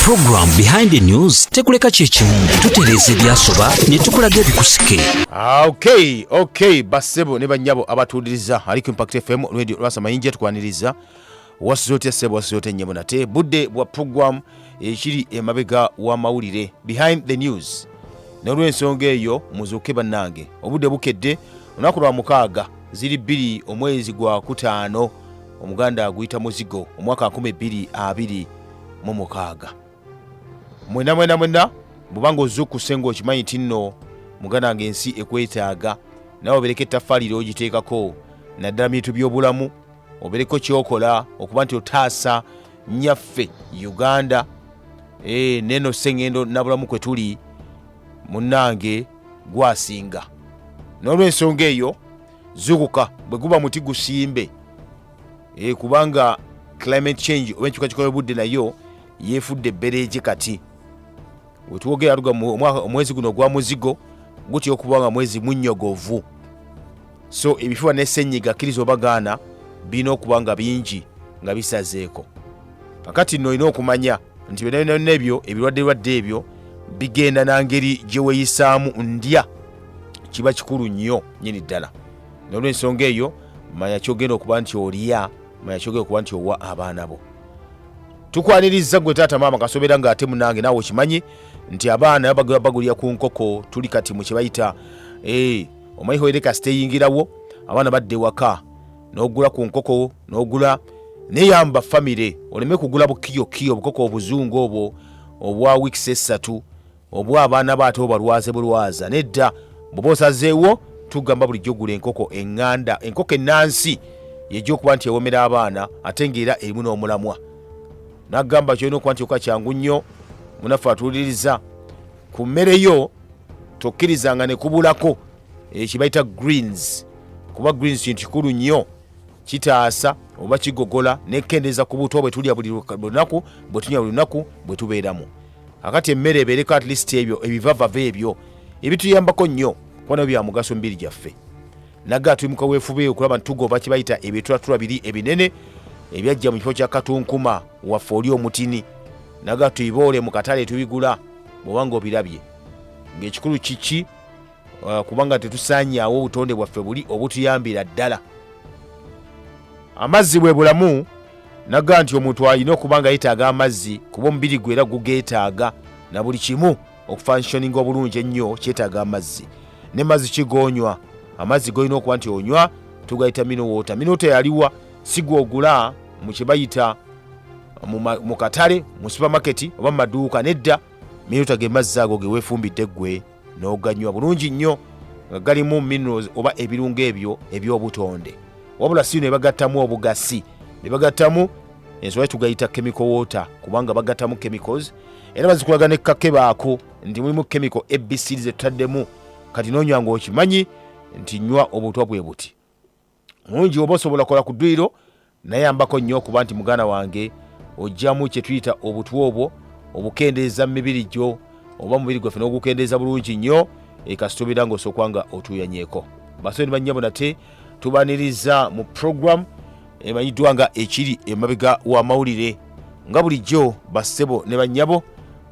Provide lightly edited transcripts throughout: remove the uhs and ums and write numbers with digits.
Program Behind the News tekuleka kyekimu, tutereeza ebyasoba ne tukulaga ebikusike. Ah, okay, bassebo ne bannyabo abatuuliriza ali ku Impact FM Radio Lwasa Mayinja, tukwaniriza. Wasuze otya ssebo, wasuze otya nnyabo? Nate budde bwa program ekiri emabega w'amawulire, Behind the News. N'olw'ensonga eyo muzuuke bannange, obudde bukedde, olunaku lwa mukaaga, ziri 2 omwezi gwa 5, Omuganda aguyita muzigo, omwaka 2026. Mwena mwena mwena, bwobanga ozuukuse ng'okimanyi nti nno muganda wange ensi ekwetaaga, nawe obereko ettaffaali ly'ogiteekako, naddala mu bintu by'obulamu, obereko kyokola okuba nti otaasa nnyaffe Uganda neno sengendo nabulamu kwe tuli, munnange gwasinga. N'olw'ensonga eyo zuukuka, bwe guba muti gusimbe, kubanga climate change oba enkyukakyuka y'obudde nayo yeefudde ebbereegye. Kati wetwogera tuga omwezi guno ogwa muzigo gutya okuba nga mwezi munnyogovu, so ebifuba ne ssenyiga, kkiriza oba gaana, birina okuba nga bingi nga bisazeeko. Kakati nno olina okumanya nti byonna byonna ebyo ebirwadde lwadde ebyo bigenda na ngeri gye weeyisaamu ndya, kiba kikulu nnyo nnyini ddala. N'olwensonga eyo manya kyogenda okuba nti olya, manya kyogenda okuba nti owa abaana bo. Tukwaniriza gwe taata maama kasobera nga ate munange naawe okimanyi nti abaana bagulira ku nkoko. Tuli kati mu kyebayita omanyi holiday kasita eyingirawo, abaana badda ewaka, n'ogula ku nkoko n'ogula neyamba famire, oleme kugula bukiyokiyo obukoko obuzungu obwo obwa weeks 3 obwa abaana bo ate obalwaze bulwaza. Nedda, bw'oba osazeewo, tugamba bulijjo gula enkoko eŋŋanda, enkoko ennansi yejja okuba nti ewomera abaana ate ng'era erimu n'omulamwa. Nagamba kyolina okuba nti oka kyangu nnyo, munaffe atuwuliriza, ku mmere yo tokkirizanga ne kubulako ekibayita greens, kuba greens kintu kikulu nnyo, kitaasa oba kigogola nekendeeza ku butwa bwe tulya buli lunaku, bwe tunywa buli lunaku, bwe tubeeramu. Akati emmere ebeereko at least ebyo ebivavava ebyo ebituyambako nnyo, kuba nabyo bya mugaso mu mibiri gyaffe. Naga tuli mu kaweefube okulaba nti tugoba kye bayita ebitulatula biri ebinene ebyajja mu kifo kya katunkuma waffe oli omutini. Naga tubiboole mu katale tubigula, bw'oba ng'obirabye ng'ekikulu kiki, kubanga tetusaanyaawo obutonde bwaffe buli obutuyambira ddala. Amazzi bwe bulamu. Naga nti omuntu alina okuba nga yeetaaga amazzi, kuba omubiri gwe era gugeetaaga, na buli kimu okufunctioninga obulungi ennyo kyetaaga amazzi. Ne mazzi kigonywa, amazzi golina okuba nti onywa tugayita mineral water. Mineral water yaliwa? Si gwogula mu kye bayita mu katale, mu supermarket oba mu maduuka. Nedda, mineral water ge mazzi ago ge weefumbidde ggwe n'oganywa bulungi nnyo nga galimu minerals oba ebirungo ebyo eby'obutonde, wabula si ne bagattamu obugasi ne bagattamu ensonga tugayita chemical water, kubanga bagattamu chemicals era bazikulaga ne kakebaako nti mulimu chemical ABC ze tutaddemu. Kati n'onywa ng'okimanyi nti nywa obutwa bwe buti mungi, oba osobola kola ku dduyiro, nayambako nnyo okuba nti muganda wange ojjamu kye tuyita obutwa obwo obukendeeza mu mibiri gyo oba mubiri gwaffe n'ogukendeeza bulungi nnyo. Kasita obeera ng'osooka nga otuuyanyeeko. Basore ne bannyabo, nate tubaniriza mu program emanyiddwa nga ekiri emabega w'amawulire. Nga bulijjo, bassebo ne bannyabo,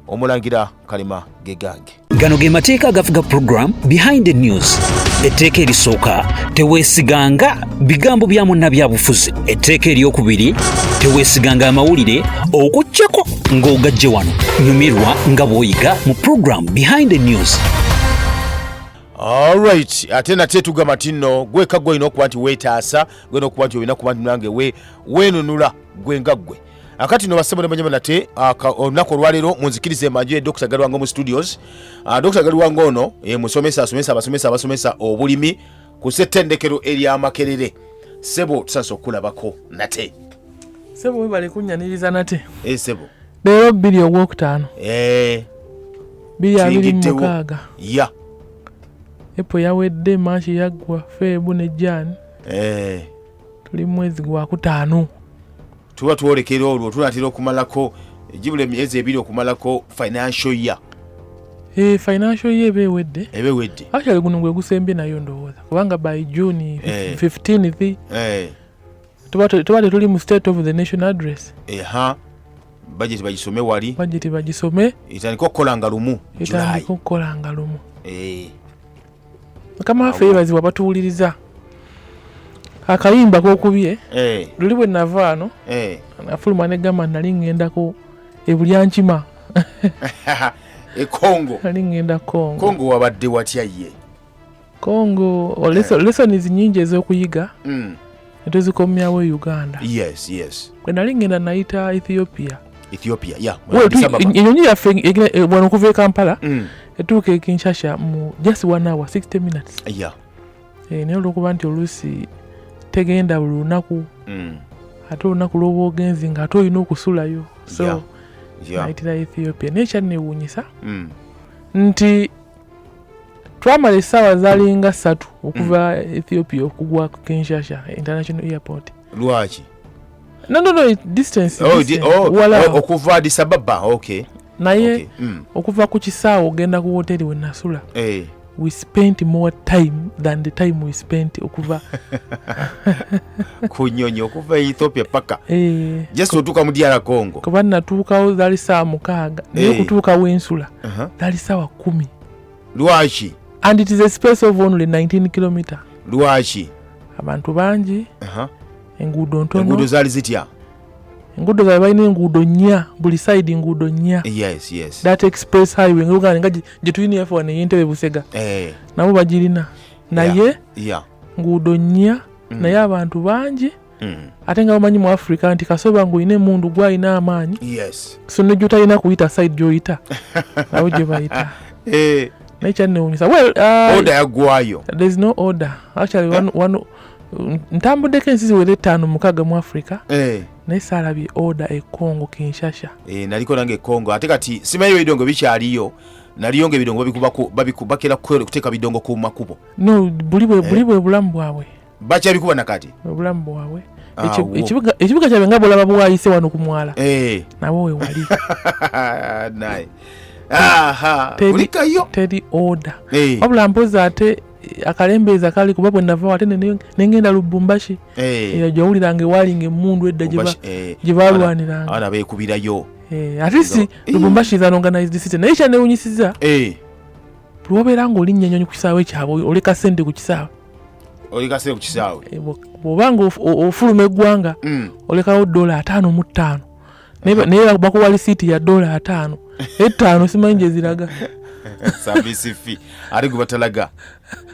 omulangira Kalema gegange. Gano ge mateeka agafuga program Behind the News. Etteeka erisooka: teweesiganga bigambo bya munnabyabufuzi. Etteeka eryokubiri: teweesiganga amawulire okuggyako ng'ogajje wano. Nyumirwa nga bw'oyiga mu program Behind the News. Alright, ate nate tugamba nti nno gweka gwe olina okuba nti weetaasa, gwena okuba nti olina kuba nti nange weenunula gwe nga ggwe. Akati no basebo ne banyama, nate olunaku olwaleero munzikirize emanje Dr Galiwango mu studios. Dr Galiwango ono musomesa, asomesa abasomesa abasomesa obulimi ku ssettendekero erya Makerere. Sebo, tusanyuse okukulabako nate. Sebo, webale kunnyaniriza nate. Sebo. Leero 2 ogwokutaano 2026. Tuyingiddewo. Ya. April yawedde, March yaggwa, Feb ne Jan. Tuli mu mwezi gwakutaano. Tuba twolekera olwo tunatera okumalako, gibula emyezi 2 okumalako financial year. Financial year eba ewedde. Eba ewedde. Actually guno gwe gusembye nayo ndowooza, kubanga by June 15th tuba tetuli mu State of the Nation Address. Eha. Budget bagisome wali. Budget bagisome. Etandike okukola nga lumu. Etandike okukola nga lumu. Eh. Mukama waffe yebazibwa batuwuliriza. Akayimba kokubye. Eh. Luli bwe nava ano. Eh. Nafuluma ne gamba nali ngendako e Bulyankima. E Congo. Nali ngenda Congo. Congo wabadde watya ye? Congo oh, eh. lessons nyingi ez'okuyiga netuzikomyawo e Uganda. Yes, yes. Bwe nali ngenda nayita Ethiopia. Ethiopia, yeah. Enyonyi yaffe eh, wano okuva e Kampala etuuka e Kinshasa mu just 1 hour 60 minutes. Yeah. Eh, naye olwokuba nti oluusi tegenda buli lunaku ate olunaku lwoba ogenzi nga ate olina okusulayo so yeah. Yeah. nayitira Ethiopia naye kyanewuunyisa nti twamala essaawa zalinga ssatu okuva Ethiopia okugwa ku Kinshasa International Airport. Lwaki? No, no, no, distance, oh, distance. Oh, Wala. Oh, okuva Addis Ababa, okay. Naye okay. Okuva ku kisaawe ogenda ku hoteli we nasula. Eh. We spent more time than the time we spent okuva ku nyonyi okuva Ethiopia paka. Eh, just otuuka mu DR Congo. Kuba natuukawo zaali ssaawa 6 naye Eh. okutuuka w'ensula zaali ssaawa 10. Lwaki? And it is a space of only 19 kilometer. Lwaki? Abantu bangi. Enguudo ntono. Enguudo zaali zitya? Enguudo zaabwe balina enguudo nnya, buli side nguudo nnya. Yes, yes. That express highway nga nga gye tulina yaffe wano ey'Entebbe Busega. Eh. Nabo bagirina. Naye Yeah. nguudo nnya, naye abantu bangi. Ate nga bamanyi mu Africa nti kasoba ng'olina emmundu gw'alina amaanyi. Yes. So ne gy'otalina kuyita side gy'oyita, nabo gye bayita. Eh. Naye kyanneewuunyisa. Well, order yaggwayo. There is no order. Actually, one, ntambuddeko ensi ziwera 5 6 mu Africa. Eh. Naye saalabye order e Congo Kinshasa. Eh, naliko nange e Congo. Ate kati simanyi ebidongo bikyaliyo. Naliyo ng'ebidongo babikuba bakera kuteeka bidongo ku makubo. No, buli bwe bulamu bwabwe. Bakyabikuba na kati? Obulamu bwabwe. Awo. Ekibuga kyabwe nga bw'olaba bwayise wano ku mwala. Eh. Nabo we wali. Naye. Aha, kulikayo. Teri order. Eh. Wabula mpozi ate akalembeeza kali kuba bwe nava ate ne ngenda Lubumbashi. Eh. Eyo gy'owuliranga ewalinga emmundu edda Lubumbashi, eh. gye baalwaniranga. Abaana beekubirayo. Eh, at least Eh. Lubumbashi is an organized city. Naye kyanneewuunyisizza. Eh. Buli w'obeera ng'olinnya ennyonyi ku kisaawe kyabwe, oleka ssente ku kisaawe. Oleka ssente ku kisaawe. Eh, bw'oba nga ofuluma eggwanga, olekawo dola 55. Naye bakuwa risiiti ya dola 5. 5 simanyi gye ziraga. Service fee. Ate gwe batalaga.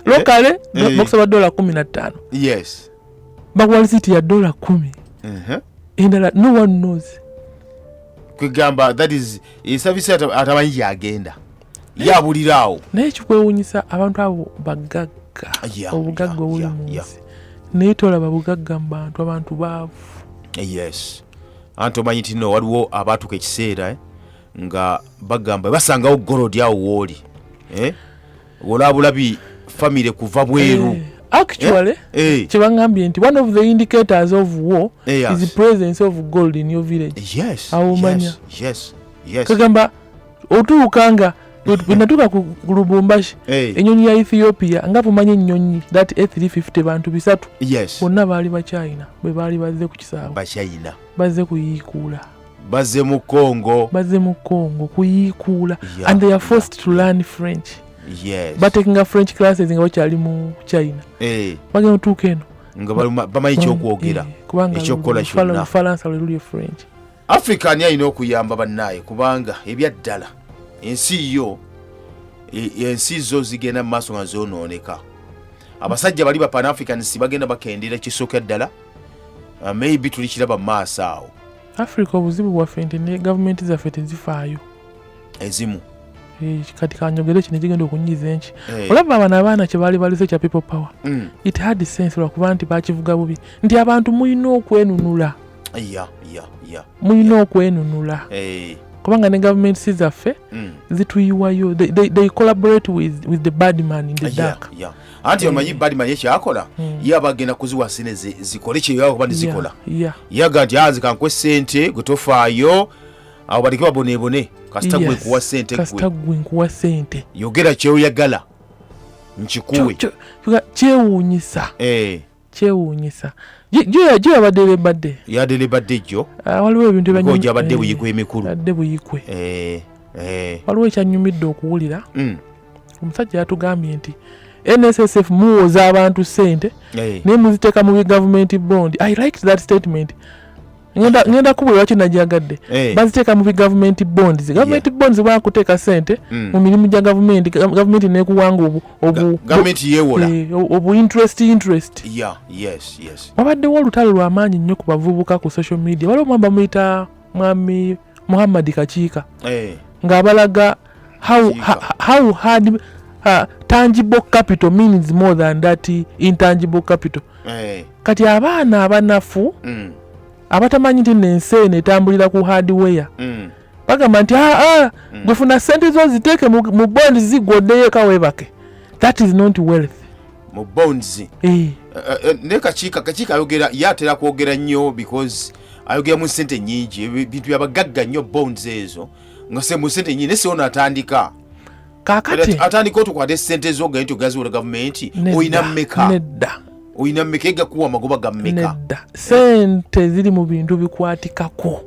Locally, bakusaba dola 15. Yes. Bakuwa risiiti ya dola 10. Endala no one knows. Kwegamba that is service atamanyi gy'agenda. Yabulira awo. Naye kikwewuunyisa abantu abo bagagga. Obugagga obuli mu nsi. Naye tolaba bugagga mu bantu, abantu baavu. Yes. Anti omanyi nti nno waliwo abaatuuka ekiseera, nga bagamba basangawo gold awo w'oli. Olabulabi family kuva bweru. Actually, kye bangambye nti one of the indicators of war is the presence of gold in your village. Yes, Awo omanya. yes, yes, yes. Kagamba otuuka nga bwe natuuka ku Lubumbashi, ennyonyi ya Ethiopia nga bumanyi ennyonyi that A350 bantu 300. Yes. Bonna baali Bachina bwe baali bazze ku kisaawe. Bachina. Bazze kuyiikuula. Bazze mu Congo. Bazze mu Congo kuyiikuula. Yeah, And they are forced to learn French. Yes. Batekinga French classes nga bakyali mu China. Bagenda otuuka eno. Nga bamanyi ekyokwogera. Kubanga Ekyokukola kyonna. Lufalansa lwe luli French. Africa ani alina okuyamba bannaaye kubanga ebyaddala ensi yo, ensi zo zigenda mu maaso nga zoonooneka. Abasajja bali ba Pan-Africans bagenda bakendera kisooka ddala. Maybe tulikiraba mu maaso awo. Africa obuzibu bwaffe nti ne gavumenti zaffe tezifaayo. Ezimu. Kati kanjogere kino ekigenda okunyiiza enki. Olaba bano abaana kye baali balese kya people power. It had sense lwakuba nti bakivuga bubi. Nti abantu mulina okwenunula. Yeah, yeah, yeah. Mulina okwenunula. Kubanga ne gavumenti si zaffe zituyiwayo. They collaborate with the bad man in the dark. Yeah. Anti omanyi bad man ekyakola, ye aba agenda kuziwa sente zikole kye yaba kuba tezikola. Yaga nti, nze kankuwe ssente, gwe tofaayo, abo baleke baboneebone, kasita gwe nkuwa ssente gwe. Kasita gwe nkuwa ssente. Yogera ky'oyagala, nkikuwe. Kyewuunyisa. Kyewuunyisa. Gyo yabadde lebadde. Yadde lebadde jjo. Ah, waliwo ebintu ebyanyu- gyabadde Buyikwe emikulu. Yadde Buyikwe. Waliwo ekyanyumidde okuwulira. Omusajja yatugambye nti NSSF muwoza abantu ssente naye muziteeka mu bi-government bond. I liked that statement. Ngenda kubula lwaki nagyagadde. Baziteeka mu bi-government bonds. Government bonds bakuteeka ssente mu mirimu gya gavumenti, gavumenti nekuwanga obu Gavumenti yeewola. Obu interest. Yeah, yes. Wabaddewo olutalo lw'amaanyi nnyo ku bavubuka ku social media. Waliwo omwami bamuyita Mwami Muhammad Kakiika ng'abalaga how, Kakiika. how hard tangible capital means more than that intangible capital. Kati abaana abanafu abatamanyi nti nno ensi eno etambulira ku hardware bagamba nti aa, gwe funa sente zo ziteeke mu bonds, zigwoddeyo eka weebake. That is not wealth. Mu bonds. Ne Kakiika ayogera, ye atera kwogera nnyo because ayogera mu sente nnyingi, ebintu byabagagga nnyo, bonds ezo nga se mu sente nnyingi, naye si ono atandika. Kaakati atandika otukwata esente zo ogende nti ogaziwola gavumenti. Nedda, Olina mmeka? Nedda. Olina mmeka egakuwa amagoba ga mmeka? Nedda, sente ziri mu bintu bikwatikako.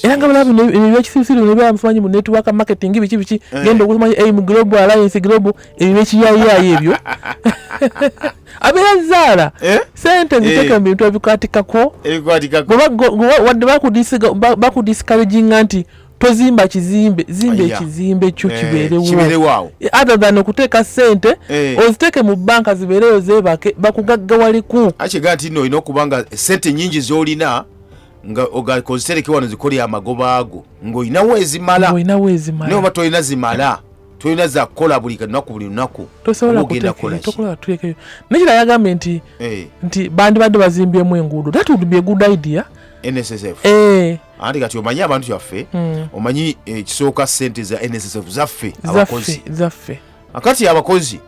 Era nga balaba bino ebyekisirusiru nebyamumanyi mu network marketing, biki biki, genda okumanyi AIM Global, Alliance Global, ebyo byekiyayiyayi ebyo abeera zaala. Sente ziteeke mu bintu ebikwatikako. Ebikwatikako. Wadde bakudiscouraginga nti tozimba kizimbe, zimba ekizimbe kyo kibeerewo. Kibeerewo awo. Other than okuteeka sente oziteeke mu banka zibeereyo zeebake bakugaggawaliku. Akiga nti nno olina okuba nga sente nyingi z'olina nga ozitereke wano zikole amagoba ago ng'olinawo ezimala. Olinawo Naye ezimala. Oba tolina zimala, tolina zakukola buli lunaku buli lunaku, Tosobola oba ogenda kukola ki? Tokola tuteekeyo. Nekira yagambye nti nti bandibadde bazimbyemu enguudo. That would be a good idea. NSSF. Anti kati omanyi abantu baffe, omanyi ekisooka sente za NSSF zaffe abakozi. Zaffe, zaffe. Akati abakozi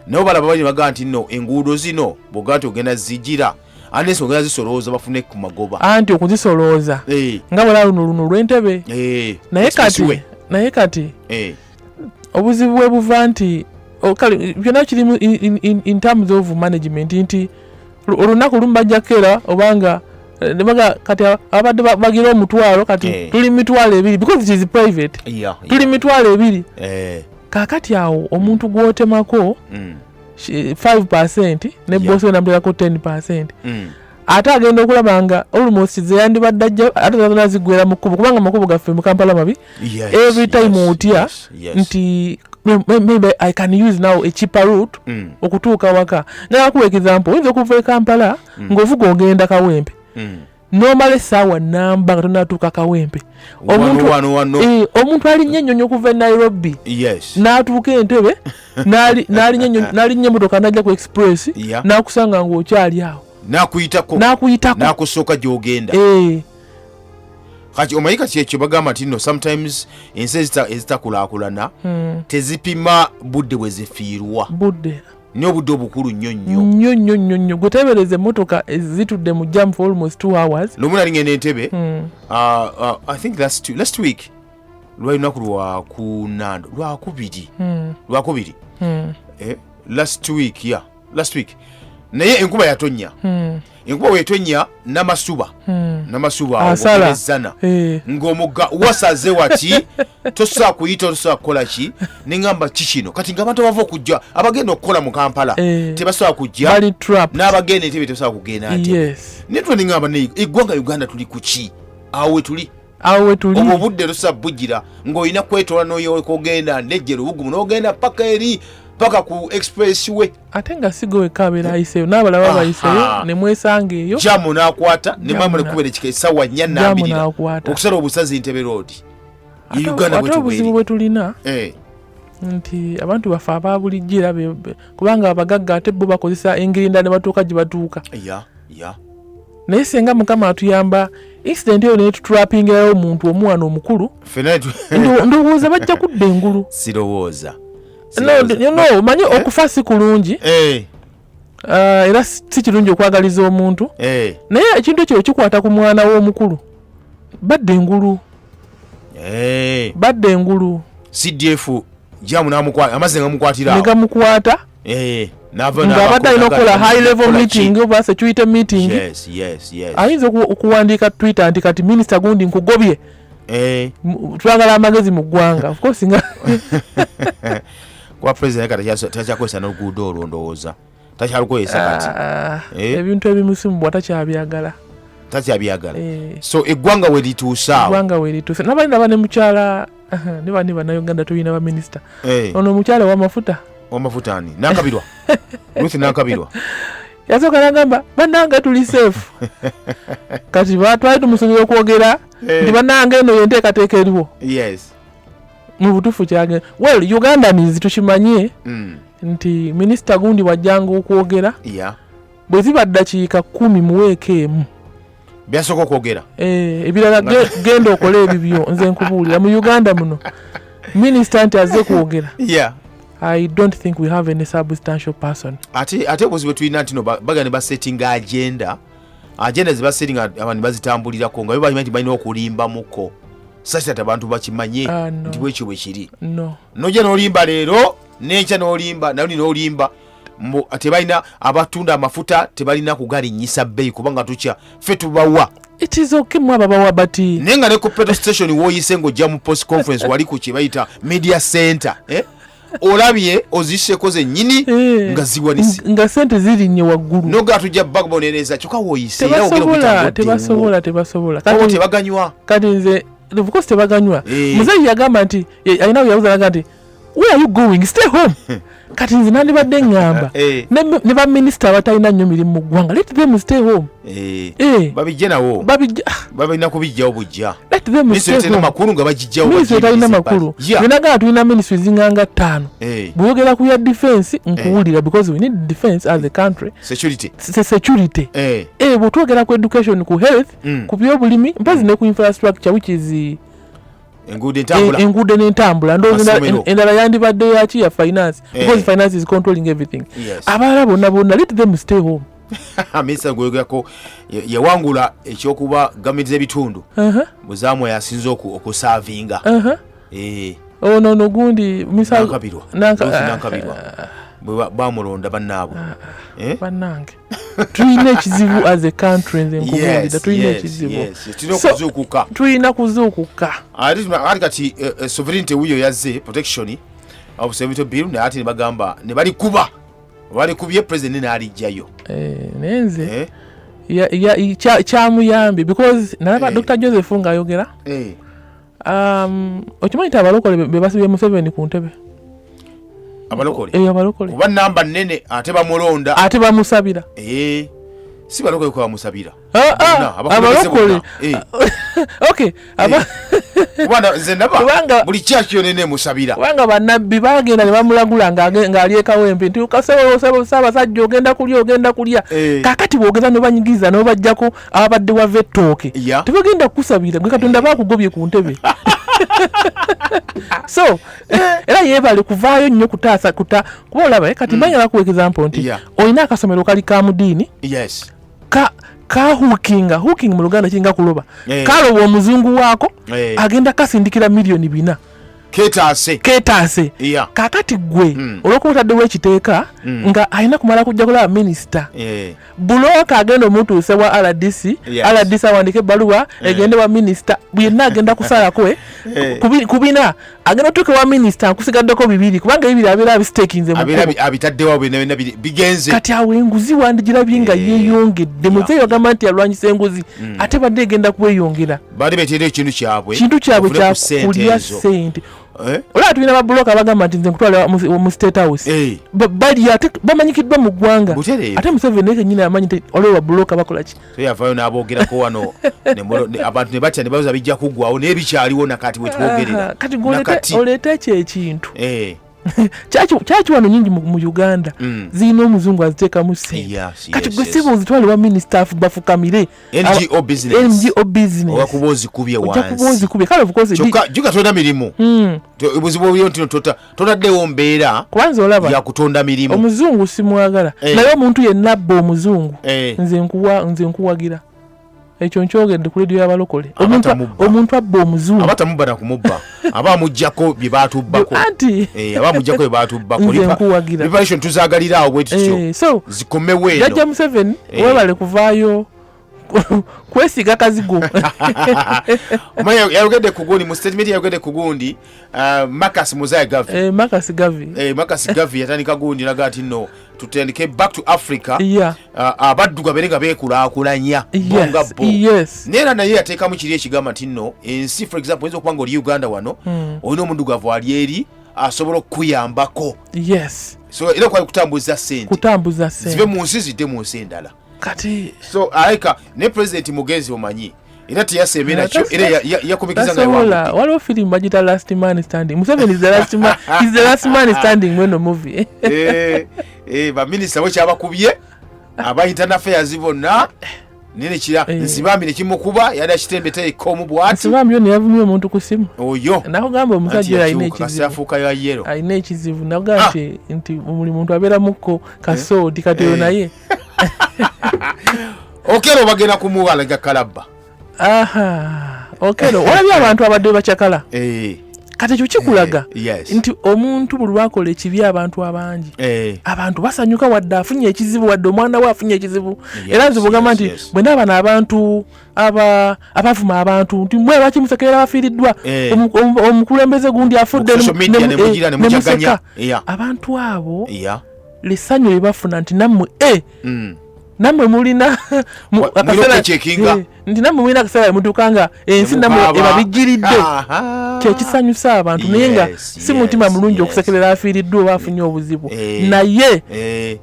nabo balaba bali bagaa nti nno enguudo zino bw'ogaa nti ogenda zigira anesi ogenda zisolooza bafune ku magoba. Anti okuzisolooza nga bwala luno lw'entebe. Naye kati Expressway. Naye kati obuzibu bwe buva nti kale byonna kirimu in terms of management, nti olunaku lumu bajja kukeera obanga ne baga kati abadde bagira 1000, kati tuli 20,000 because it is private. Tuli 20,000. Kaakati awo omuntu gw'otemako 5% ne bosi we namuteekako 10%, ate agenda okulaba nga almost zeyandibadde ajja ate zonna ziggwera mu kkubo, kubanga amakubo gaffe mu Kampala mabi. Every time otya nti maybe I can use now a cheaper route okutuuka waka. Nagakuwa example, oyinza okuva e Kampala ng'ovuga ogenda Kawempe, n'omala essaawa namba nga tonatuuka Kawempe. Wano, wano, wano. Omuntu alinnya ennyonyi okuva e Nairobi n'atuuka Entebe, n'alinnya emotoka n'ajja ku express, n'akusanga ng'okyali awo. N'akuyitako. N'akuyitako. N'akusooka gy'ogenda. Kati omanyi kati ekyo bagamba nti no sometimes ensi ezitakulaakulana tezipima budde bwe zifiirwa. Budde. Naye obudde obukulu nnyo nnyo. Nnyo nnyo nnyo nnyo. Gwe teebereza emmotoka zitudde mu jam for almost 2 hours. Lumu nali ngenda Entebe, I think last week, lwali lunaku lwakunando, lwakubiri, lwakubiri. Last week, yeah, last week, naye enkuba yatonnya. Enkuba bwetonnya namasuba, namasuba awo Asala. ng'ogerezana ng'omugga wasaze wati, tosobola kuyita, tosobola kukola ki. Neŋŋamba ki kino kati ng'abantu abava okujja, abagenda okukola mu Kampala tebasobola kujja. Bali trapped. N'abagenda Entebe tebasobola kugenda Ntebe. Naye tula neŋŋamba naye eggwanga Uganda tuli ku ki? Awo we tuli. Awo we tuli. Obwo obudde tosobola bugira ng'olina kwetola n'oyoleka ogenda nejjera obugumu n'ogenda paka eri, paka ku express way. Ate nga si gwe wekka abeera ayiseeyo, n'abalala babayiseeyo ne mwesanga eyo. Jamu n'akwata ne Jamu mama nekubera ekika essaawa 4 Jamu nambirira n'akwata. okusala obusazi Ntebe Road ye Uganda. Ate obuzibu bwetubweri bwe tulina nti abantu baffe aba bulijjo era kubanga abagagga ate bo bakozesa engeri endala ne batuuka gye batuuka. Naye senga Mukama atuyamba, incident eyo netutrapingirayo omuntu omuwana omukulu, Ffenna ndowooza bajja kudda engulu. Sirowooza. No, Sirowooza. no, omanyi okufa si kulungi. Era si kirungi okwagaliza omuntu, naye ekintu ekyo kikwata ku mwana w'omukulu, badda engulu. Badda engulu. CDF jamu namukwata, amazzi nga mukwatira Ne awo. Gamukwata. Eh, n'ava Ng'abadde alina okukola high level meeting oba security meeting. Yes, yes, yes. Ayinza okuwandiika Twitter nti kati minisita gundi nkugobye. Twagala amagezi mu ggwanga, of course nga Kuba president kati takyakozesa n'oluguudo olwo, ndowooza takyalukozesa kati. Ah, Eh? ebintu ebimusimu takyabyagala. Takyabyagala. Eh. So eggwanga we lituuse awo. Eggwanga we lituuse, nabali naba ne mukyala, ne bani, Bannayuganda tulina baminisita. Ono omukyala w'amafuta. Wamafuta ani? Nankabirwa, Ruth Nankabirwa. Yasooka nagamba, "Bannange, tuli safe." Kati twali tumusuubira okwogera nti, "Bannange, eno yenteekateeka eriwo." Mu butuufu kyagenda well, Ugandans tukimanye nti minisita gundi wajjanga okwogera, bwe ziba ddakiika 10, muweeko emu. Byasooka okwogera. Eh, ebirala genda okole ebibyo. Nze nkubuulira, mu Uganda muno minisita nti azze kwogera, I don't think we have any substantial person. Ate obuzibu bwe tulina nti no bagenda ne basettinga agenda zebasettinga, abantu bazitambulirako nga bo bamanyi nti balina okulimbamuko such that abantu bakimanye Ah, no. nti bwekyo bwe kiri. No. Nojja n'olimba leero, n'enkya n'olimba, nalundi n'olimba mbu tebalina, abatunda amafuta tebalina kugalinnyisa bbeeyi kubanga tukya ffe tubawa. It is okay mu ababawa, but Naye nga ne ku petrol station woyise ng'ojja mu post conference, wali ku kye bayita media center, eh? Olabye oziseko zennyini nga ziwanise. Nga sente zirinnye waggulu. Noga tujja bakubonereza, kyokka woyise era ogenda Tebasobola. okuyita. Tebasobola, tebasobola. Obo Kati tebaganywa. Kati nze, of course tebaganywa. Muzeeyi yagamba nti alina we yabuza, naga nti, "Where are you going? Stay home." Kati nze nandibadde ŋŋamba ne baminisita abatalina nnyo mirimu mu ggwanga, let them stay home. Babijje nawo. Babijja, ah, Balina kubijjawo bujja. Let them Minisitule stay terina home. makulu nga bagijjawo. Minisitule talina Bagiyimiriza makulu. ebbali. Yeah. Nagala tulina ministry zinganga ttaano. Bweyogera ku ya defense, nkuwulira, because we need defense as a country. Security. Security. Bwetwogera ku education, ku health, ku byobulimi, mpozi ne ku infrastructure, which is Enguudo, entambula. Enguudo n'entambula. Ndowooza Amasomero. Endala yandibadde yaki? Ya finance, because finance is controlling everything. Abalala bonna bonna, let them stay home. Minisita gweyogerako yawangula ekyokuba gavumenti z'ebitundu muzaamu yasinze okusaavinga. Ono no gundi Nankabirwa. Ruth Nankabirwa bwe bamulonda bannaabwe. Eh? Bannange, tulina ekizibu as a country, nze nkubuulira, tulina ekizibu. Tulina So, okuzuukuka. Tulina kuzuukuka. Ate kati sovereignty wuyo yazze, protection of sovereignty bill, naye ate ne bagamba ne balikuba, balikubye, president n'alijjayo. Naye nze Eh? Kyamuyambye because nalaba Dr Joseph ng'ayogera. Okimanyi nti abalokole be basibye Museveni ku ntebe? Abalokole? Abalokole. Kuba namba nnene ate bamulonda. Ate bamusabira. Si balokole kwe bamusabira. Ah, ah, Bonna, abakulembeze abalokole. bonna. Okay, Kuba nze ndaba buli kyaki yonna eneemusabira. Kubanga bannabbi bagenda ne bamulagula ng'ali e Kawempe nti, "Kasebo Ssaabasajja, ogenda kulya, ogenda kulya." Kakati bwogeza nobanyigiriza nobajjako ababadde wava ettooke, tebagenda kukusabira gwe. Katonda bakugobye ku ntebe. So era yeebale kuvaayo nnyo kutaasa kuta, kuba olaba kati mbanyala kuwa example nti olina akasomero kali ka mudiini, ka kahookinga, hooking mu Luganda kiringa kuloba. Kaloba omuzungu waako, agenda kasindikira miliyoni 400. Ketaase. Ketaase. Kakati gwe olwokuba otaddewo ekiteeka nga alina kumala kujja kulaba minisita, bulooka agenda omutuuse wa RDC, RDC awandike ebbaluwa egende wa minisita, yenna agenda kusalako ku bina agenda otuuke wa minisita nkusigaddeko bibiri, kubanga ebibiri abeera abisiteekinze mu Abeera kkubo. Abitaddewo byonna byonna bigenze. Kati awo enguzi wandigirabye nga yeeyongedde. Muzeeyi ogamba nti yalwanyisa enguzi, ate badde egenda kweyongera. Baali beteera ekintu kyabwe. Kintu kyabwe. Bafune ku ssente Kyakulya ezo. sente. Eh? Olaba tulina babuloka abagamba nti, "Nze nkutwala mu State House." Bali ate bamanyikiddwa mu ggwanga. Butereevu. Ate Museveni naye kenyini amanyi nti waliwo babuloka bakola ki. Yavaayo n'aboogerako wano abantu ne batya ne babuza bijja kuggwawo, naye bikyaliwo nakati wetwogerera. Aha, kati gwe Nakati. oleete ekyo ekintu. Kyaki wano nyingi mu Uganda zirina omuzungu aziteekamu sente. Kati gwe siba ozitwale wa minisita bafukamire. NGO business. NGO business. Owakuba ozikubye Ojja kuba wansi. ozikubye. Kale of course Kyokka juga tolina mirimu. Obuzibu obulio nti no totaddewo mbeera Kubanza olaba ya kutonda mirimu. omuzungu simwagala, naye omuntu yenna abba omuzungu, nze nkuwagira. Ekyo nkyogedde ku lediyo y'abalokole. Omuntu abba omuzungu aba tamubba nakumubba, aba amuggyako bye baatubbako. Anti eh, aba amuggyako bye baatubbako. Nze nkuwagira. Liberation tuzagalira awo bwe tutyo. Eh, so zikomewo eno. Jajja Museveni, Eh. webale kuvaayo kwesiga kazigo. Omanyi yayogedde ku gundi mu statement, yayogedde ku gundi Marcus Muzaya Gavi. Eh, Marcus Gavi. Eh, Marcus Gavi yatandika gundi naga nti no, tutandike back to Africa, abadduga bere nga beekulaakulanya bo nga bo. Naye era naye yateekamu kiri ekigamba nti nno ensi, for example, oyinza okuba nga oli Uganda wano, olina omuddugavu ali eri asobola okukuyambako. So era kwali kutambuza sente, kutambuza zive sente mu nsi zidde mu nsi endala. Kati so aleka ne president mugezi, omanyi era teyasembe nakyo, era yakumikiza nga tasobola. yawangudde. Waliwo firimu bagita Last Man Standing. Museveni is the last man, is the last man standing mweno movie. Eh, eh, baminisita bo kyabakubye aba internal affairs bonna nene kira. Nsibambi nekimukuba yali akitembe tekomu bwati. Nsibambi yo neyavumye omuntu ku simu. Oyo Nakugamba omusajja oyo alina yakyuka kasi ekizibu. afuuka ya yero. Alina ekizibu. Nakugamba nti buli muntu abeera mukko kasoodi kati oyo naye. Okero bagenda kumuwalaga kalabba. Aha, Okero walabye abantu abadde bacakala. Kati ekyo kikulaga nti omuntu buli lwakola ekibi, abantu abangi, abantu basanyuka wadde afunye ekizibu, wadde omwana we afunye ekizibu. Era nze bwegamba nti bwe naaba abantu abavuma abantu nti mwe lwaki musekerera bafiiriddwa, omukulembeze gundi afudde, Ku social media ne mugira ne ne museka. mujaganya. Abantu abo lessanyu lye bafuna nti nammwe nammwe mulina Mulina okucheckinga. Nti nammwe mulina akaseera mutuuka nga ensi nammwe Mukaaba. ebabijjiridde. Kyekisanyusa abantu, naye nga si mutima mulungi okusekerera afiiriddwa oba afunye obuzibu. Naye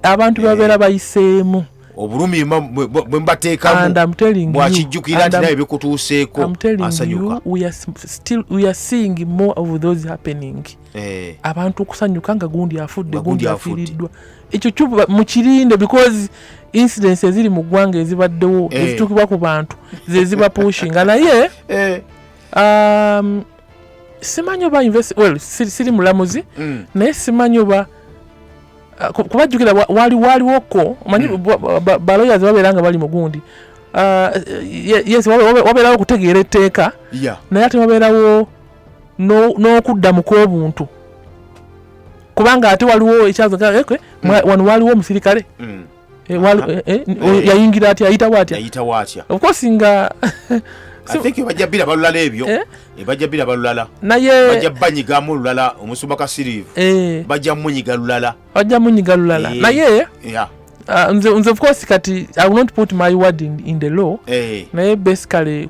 abantu babeera bayiseemu obulumi bwe mbateekamu. And I'm telling you, bwakijjukira and nti naye bikutuuseeko, I'm telling asanyuka. you, we are still, we are seeing more of those happening. Abantu okusanyuka nga gundi afudde, Nga gundi gundi afudde. afiiriddwa, ekyo kyo mukirinde, because incidents eziri mu ggwanga ezibaddewo, ezituukibwa ku bantu, ze zibapushinga. Naye simanyi oba well, siri mulamuzi, naye simanyi oba kubajjukira waliwoko omanyi balawyers babeera nga bali mu gundi. Yes, wabeerawo okutegeera etteeka, naye ate wabeerawo n'okudda mu kw'obuntu, kubanga ate waliwo ekyazo wano waliwo omusirikale. Yayingira atya, ayitawo atya? Yayitawo atya? Of course nga I think bajja biraba lulala ebyo. Bajja biraba lulala. Naye bajja banyigamu olulala omusumba Kasiriivu. Bajja munyiga lulala. Bajja munyiga lulala. Naye nze of course kati I will not put my word in the law, naye basically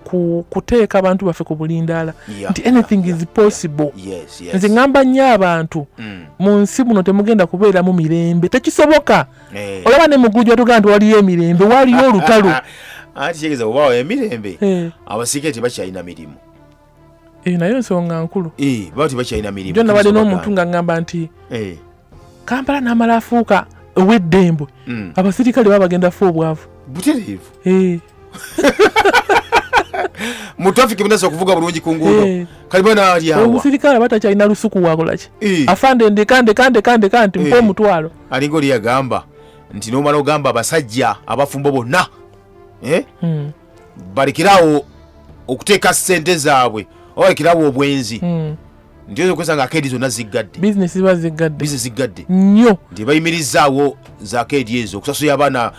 kuteeka abantu baffe ku bulindaala nti anything is possible. Nze ŋŋamba nnyo abantu, mu nsi muno temugenda kubeeramu mirembe, tekisoboka. Olaba ne muggulu gyatugamba nti waliyo emirembe, waliyo olutalo. Anti kitegeeza bwebaawo emirembe, abasirikale tebakyalina mirimu. Nayo nsonga nkulu. Baba tebakyalina mirimu. Jo nabadde n'omuntu nga ŋŋamba nti Kampala n'amala afuuka ow'eddembe, abasirikale baba bagenda fa obwavu. Butereevu. Mu traffic munasa okuvuga bulungi ku nguudo. Kali bana ali awa. Omusirikale aba takyalina lusuku, wakolaki? Afande, ndeka ndeka ndeka ndeka nti mpa omutwalo. Alinga oli yagamba nti nomala ogamba abasajja abafumbo bonna, eh? Balekerawo okuteeka ssente zaabwe oba balekerawo obwenzi, nti oyinza okwesa nga arcade zonna ziggadde. Bizinesi ziba ziggadde. Bizinesi ziggadde. Nnyo. Nti bayimirizaawo za arcade ezo okusasulira abaana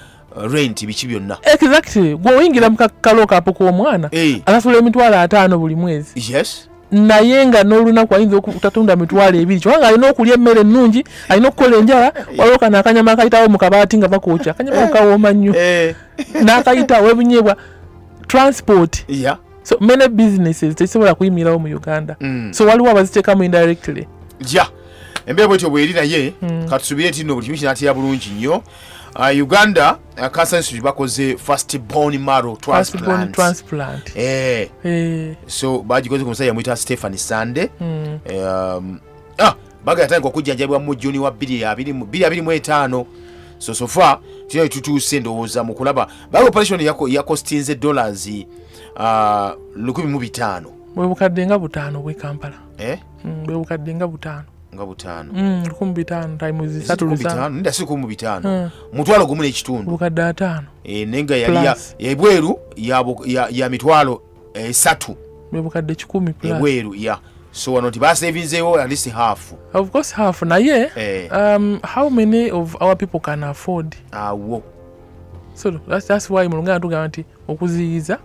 rent, biki byonna. Exactly. Gwe oyingira mu kalookapu k'omwana, asasula 50,000 buli mwezi, naye nga n'olunaku ayinza okutatunda 20,000, kubanga alina okulya emmere ennungi, alina okukola enjala. Waliwo kano akanyama akayitawo mu kabaati nga bakookya, akanyama kawooma nnyo, n'akayitawo ebinyeebwa, transport. So many businesses tezisobola kuyimirawo mu Uganda. So waliwo abaziteekamu indirectly. Ja, embeera bwetyo bweri, naye katusubire nti nno buli kimu kinatera bulungi nnyo. Uganda Cancer Institute bakoze first bone marrow first bone transplant. Transplant. So bagikoze ku musajja muyita Stephen Sande. Baga yatandika okujjanjabibwa mu Juni wa 2025. So far tulina tutuuse ndowooza mu kulaba baga operation yakostinze dollars 1,500. Bwe bukadde nga 5 bwe Kampala. Eh? Bwe bukadde nga 5. Nga butaano. 15,000 times 3 lusanvu. Neda, si 15,000. 15,000. 500,000. Eh, naye nga yali ebweru ya 30,000. Bwe 100,000 plus. Ebweru ya, so wano nti basevinzeewo at least half. Of course half, naye how many of our people can afford? Awo. So that's why mu Luganda tugamba nti okuziyiza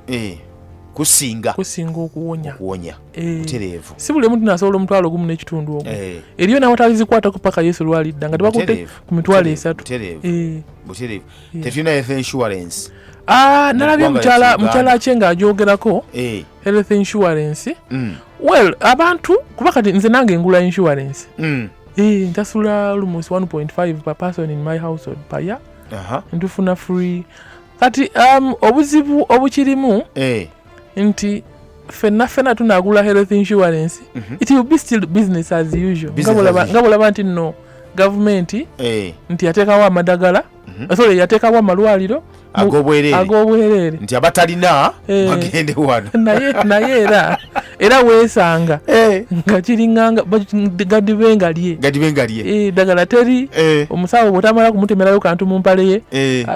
kusinga kusinga okuwonya. Okuwonya. Butereevu. Si buli omuntu nasobola 15,000 ogwo. Eriyo nawatalizikwatako paka Yesu lwalidda nga tebakutte ku 30,000. Butereevu. Butereevu. Tetulina health insurance. Ah, nalabye Mu ggwanga lyaffe mukyala Uganda. kye ng'agyogerako health insurance. Well, abantu kuba kati nze nange ngula insurance. Ntasula almost 1.5 per person in my household per year. Ntufuna free. Kati obuzibu obukirimu nti ffenna ffenna tunagula health insurance, it will be still business as usual. Business as usual. Nga bwolaba nti nno gavumenti nti yateekawo amadagala, sorry, yateekawo amalwaliro Ag'obwereere. Ag'obwereere. Nti abatalina bagende wano. Naye era weesanga nga kiringanga gadibe nga lye. Gadibe nga lye. Eddagala teri. Omusawo bw'otamala kumutemerayo kantu mu mpale ye,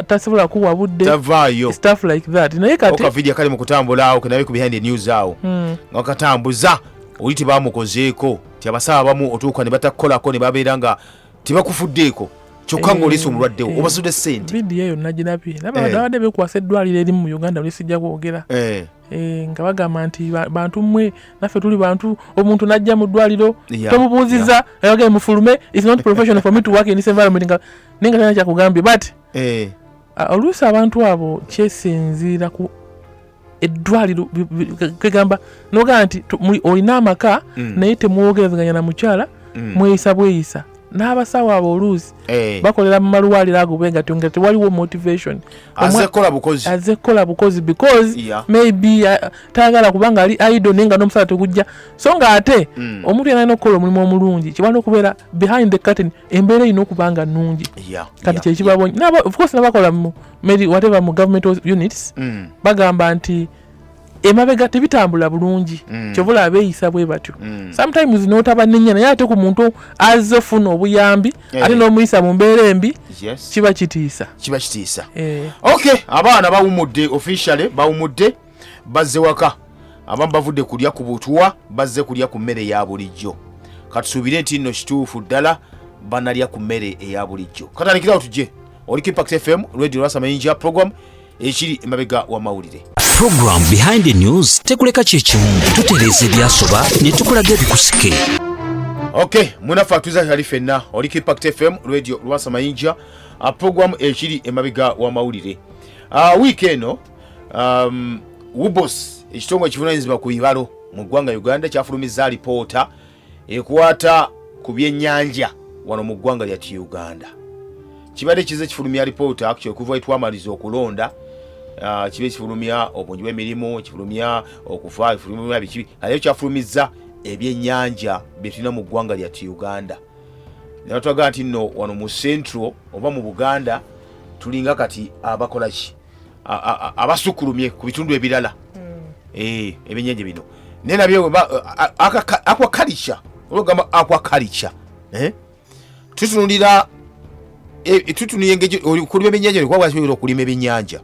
tasobola kuwa budde. Tavaayo. Stuff like that. Naye kati okavidiyo kali mu kutambula awo kenabe ku behind the news awo nga katambuza oli tebamukozeeko, ti abasawo abamu otuuka ne batakukolako ne babeera nga tebakufuddeeko, kyokka ng'oliisa omulwaddewo obasudde ssente. Vidiyo eyo nagirabye. Nabadde beekwasa eddwaliro erimu mu Uganda lye kwogera. Nga bagamba nti bantu mmwe, naffe tuli bantu, omuntu n'ajja mu ddwaliro tomubuuziza, ayogere mufulume, it's not professional for me to work in this environment, nga naye nga talina kyakugambye, but oluusi abantu abo kyesinziira ku eddwaliro, kegamba nogamba nti olina amaka naye temwogerezeganya na mukyala, mweyisa bweyisa n'abasawo abo oluusi bakolera mu malwaliro ago bwe gatyo nga tewaliwo motivation. Azze kukola bukozi. Azze kukola bukozi because maybe tayagala kubanga ali idle, naye nga n'omusala tegujja, so nga ate omuntu yenna alina okukola omulimu omulungi kibalina okubeera behind the curtain, embeera erina okuba nga nnungi. Kati kyekibabonye. Of course nabakola mu whatever mu government units bagamba nti emabega tebitambula bulungi, kyova olaba beeyisa bwe batyo. Sometimes n'otabanenya, naye ate ku muntu azze ofuna obuyambi ate n'omuyisa mu mbeera embi, kiba kitiisa. Kiba kitiisa. Eh. Okay, abaana bawumudde, officially bawumudde, bazze waka. Abamu bavudde kulya ku butwa, bazze kulya ku mmere eya bulijjo. Katusuubire nti nno kituufu ddala banalya ku mmere eya bulijjo. Katandikirawo tujje oliko Impact FM Radio, Lwasa Mayinja, program ekiri emabega w'amawulire. Program Behind the News tekuleka kyekimu, tutereeza ebyasoba ne tukulaga ebikusike. Ok, munaffe atuza kyali ffenna oliko Impact FM Radio, Lwasa Mayinja, program ekiri emabega w'amawulire. Wiiki eno UBOS, ekitongole ekivunanyizibwa ku bibalo mu ggwanga Uganda, kyafulumizza alipoota ekwata ku byennyanja wano mu ggwanga lyattu Uganda. Kibadde kize kifulumya alipoota actually okuva etwamaliza okulonda. Kibe kifulumya obungi bw'emirimu, kifulumya okufa, kifulumya biki, naye kyafulumizza ebyennyanja bye tulina mu ggwanga lyattu Uganda, naye batwagaa nti nno wano mu Central oba mu Buganda tulinga kati abakola ki, abasukkulumye ku bitundu ebirala. Ebyennyanja bino naye nabyo aquaculture, olwogamba aquaculture, eh? Tutunulira tutunulira engeri okulima ebyennyanja, kuba bwakibera okulima ebyennyanja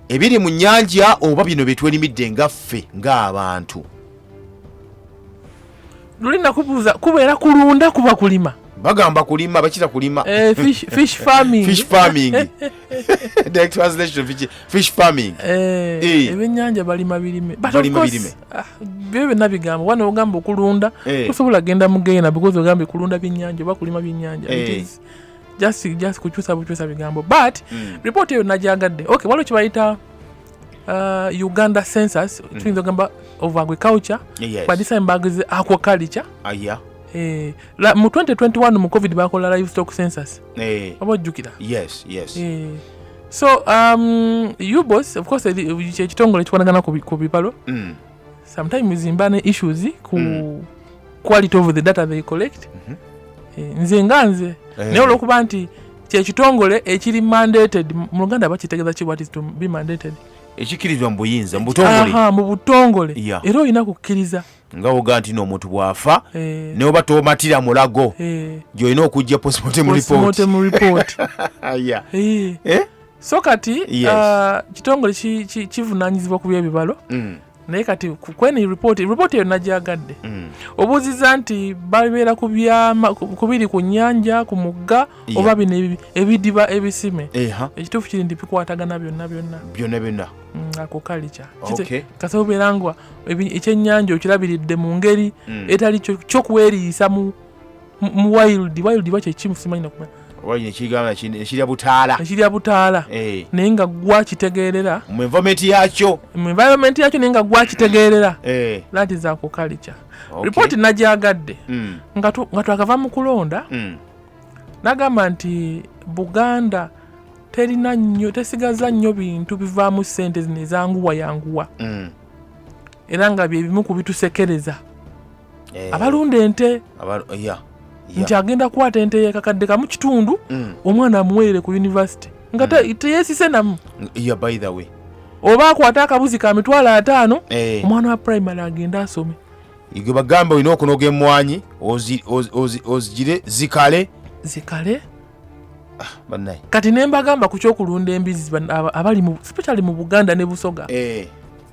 ebiri mu nnyanja oba bino bye twerimidde nga ffe ng'abantu. Luli nakubuuza, kubeera kulunda kuba kulima? Bagamba kulima, bakita kulima. Fish farming. Fish farming, direct translation, fish farming. Ebyennyanja balima birime. But of Balima course, birime. ah, byo byonna bigambo wana ogamba okulunda, tosobola genda mugenda because ogambye kulunda byennyanja oba kulima byennyanja. It is just kukyusa bukyusa bigambo, but report eyo nagyagadde. Okay, waliwo kyebayita Uganda census, tuyinza ogamba of agriculture, but this time bagize aquaculture. Aya. Mu 2021 mu COVID bakola livestock census, oba ojjukira? Yes. So UBOS of course kyekitongole ekikwanagana ku bibalo. Sometimes mba ne issues ku quality of the data they collect. Nze nga nze, naye olwokuba nti kyekitongole ekiri mandated, mu Luganda bakitegeeza ki, what is to be mandated? Ekikkirizibwa mu buyinza, mu butongole. Aha, mu butongole. Era olina kukkiriza. Nga woga nti n'omuntu bw'afa Eh. ne oba tomatira mulago Eh, gyolina okujja postmortem report. Postmortem report. Yeah. Eh. Eh? So kati Yes. kitongole kivunaanyizibwa ku byebibalo. Naye kati kwene report eyo nagyagadde. Obuuziza nti babeera ku byama, ku biri ku nnyanja, ku mugga, oba bino ebidiba ebisime. Ekituufu kiri nti bikwatagana byonna byonna. Byonna byonna. Ako kalica. Kasaba obeera nga ekyennyanja okirabiridde mu ngeri etali kyokweriisa mu wild. Wild ba kye kimu simanyi nakumanya. Wali ekigamba ekirya butaala. Ekirya butaala. Naye nga gwakitegeerera. Mu environment yakyo. Mu environment yakyo naye nga gwakitegeerera. That is aquaculture. Report nagyagadde. Nga twakava mu kulonda. Nagamba nti Buganda terina nnyo, tesigaza nnyo bintu bivaamu ssente zino ezanguwa yanguwa. Era nga bye bimu ku bitusekereza. Abalunda ente. Nti agenda kukwata ente y'akakadde kamu kitundu, omwana amuweerere ku university. Nga teyeesise namu. Yeah, by the way. Oba akwate akabuzi ka 50,000, omwana wa primary agende asome. Gwe bagamba olina okunoga emmwanyi, ozigire zikale. Zikale. Bannaye. Kati ne mbagamba ku ky'okulunda embizzi abali especially mu Buganda ne Busoga.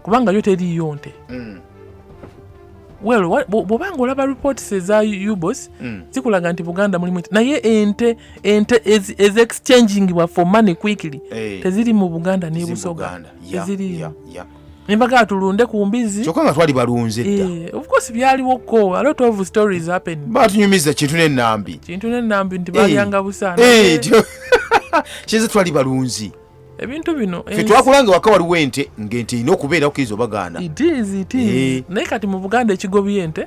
Kubanga yo teriiyo nte. Well, bw'obanga olaba reports eza UBOS, zikulaga nti Buganda mulimu ente. Naye ente ez exchangingibwa for money quickly. Teziri mu Buganda ne Teziri mu Busoga. Buganda. Teziri. Ne mbagamba tulunde ku mbizzi. Kyokka nga twali balunze dda. Of course byaliwo ko, a lot of stories happen. Batunyumiza kintu n'ennambi. Kintu n'ennambi nti balyanga busaana. Kiza twali balunzi. Ebintu bino, Ffe twakulanga waka waliwo ente, ng'ente erina okubeera okkiriza obagaana. It is, it is. Naye kati mu Buganda ekigobye ente,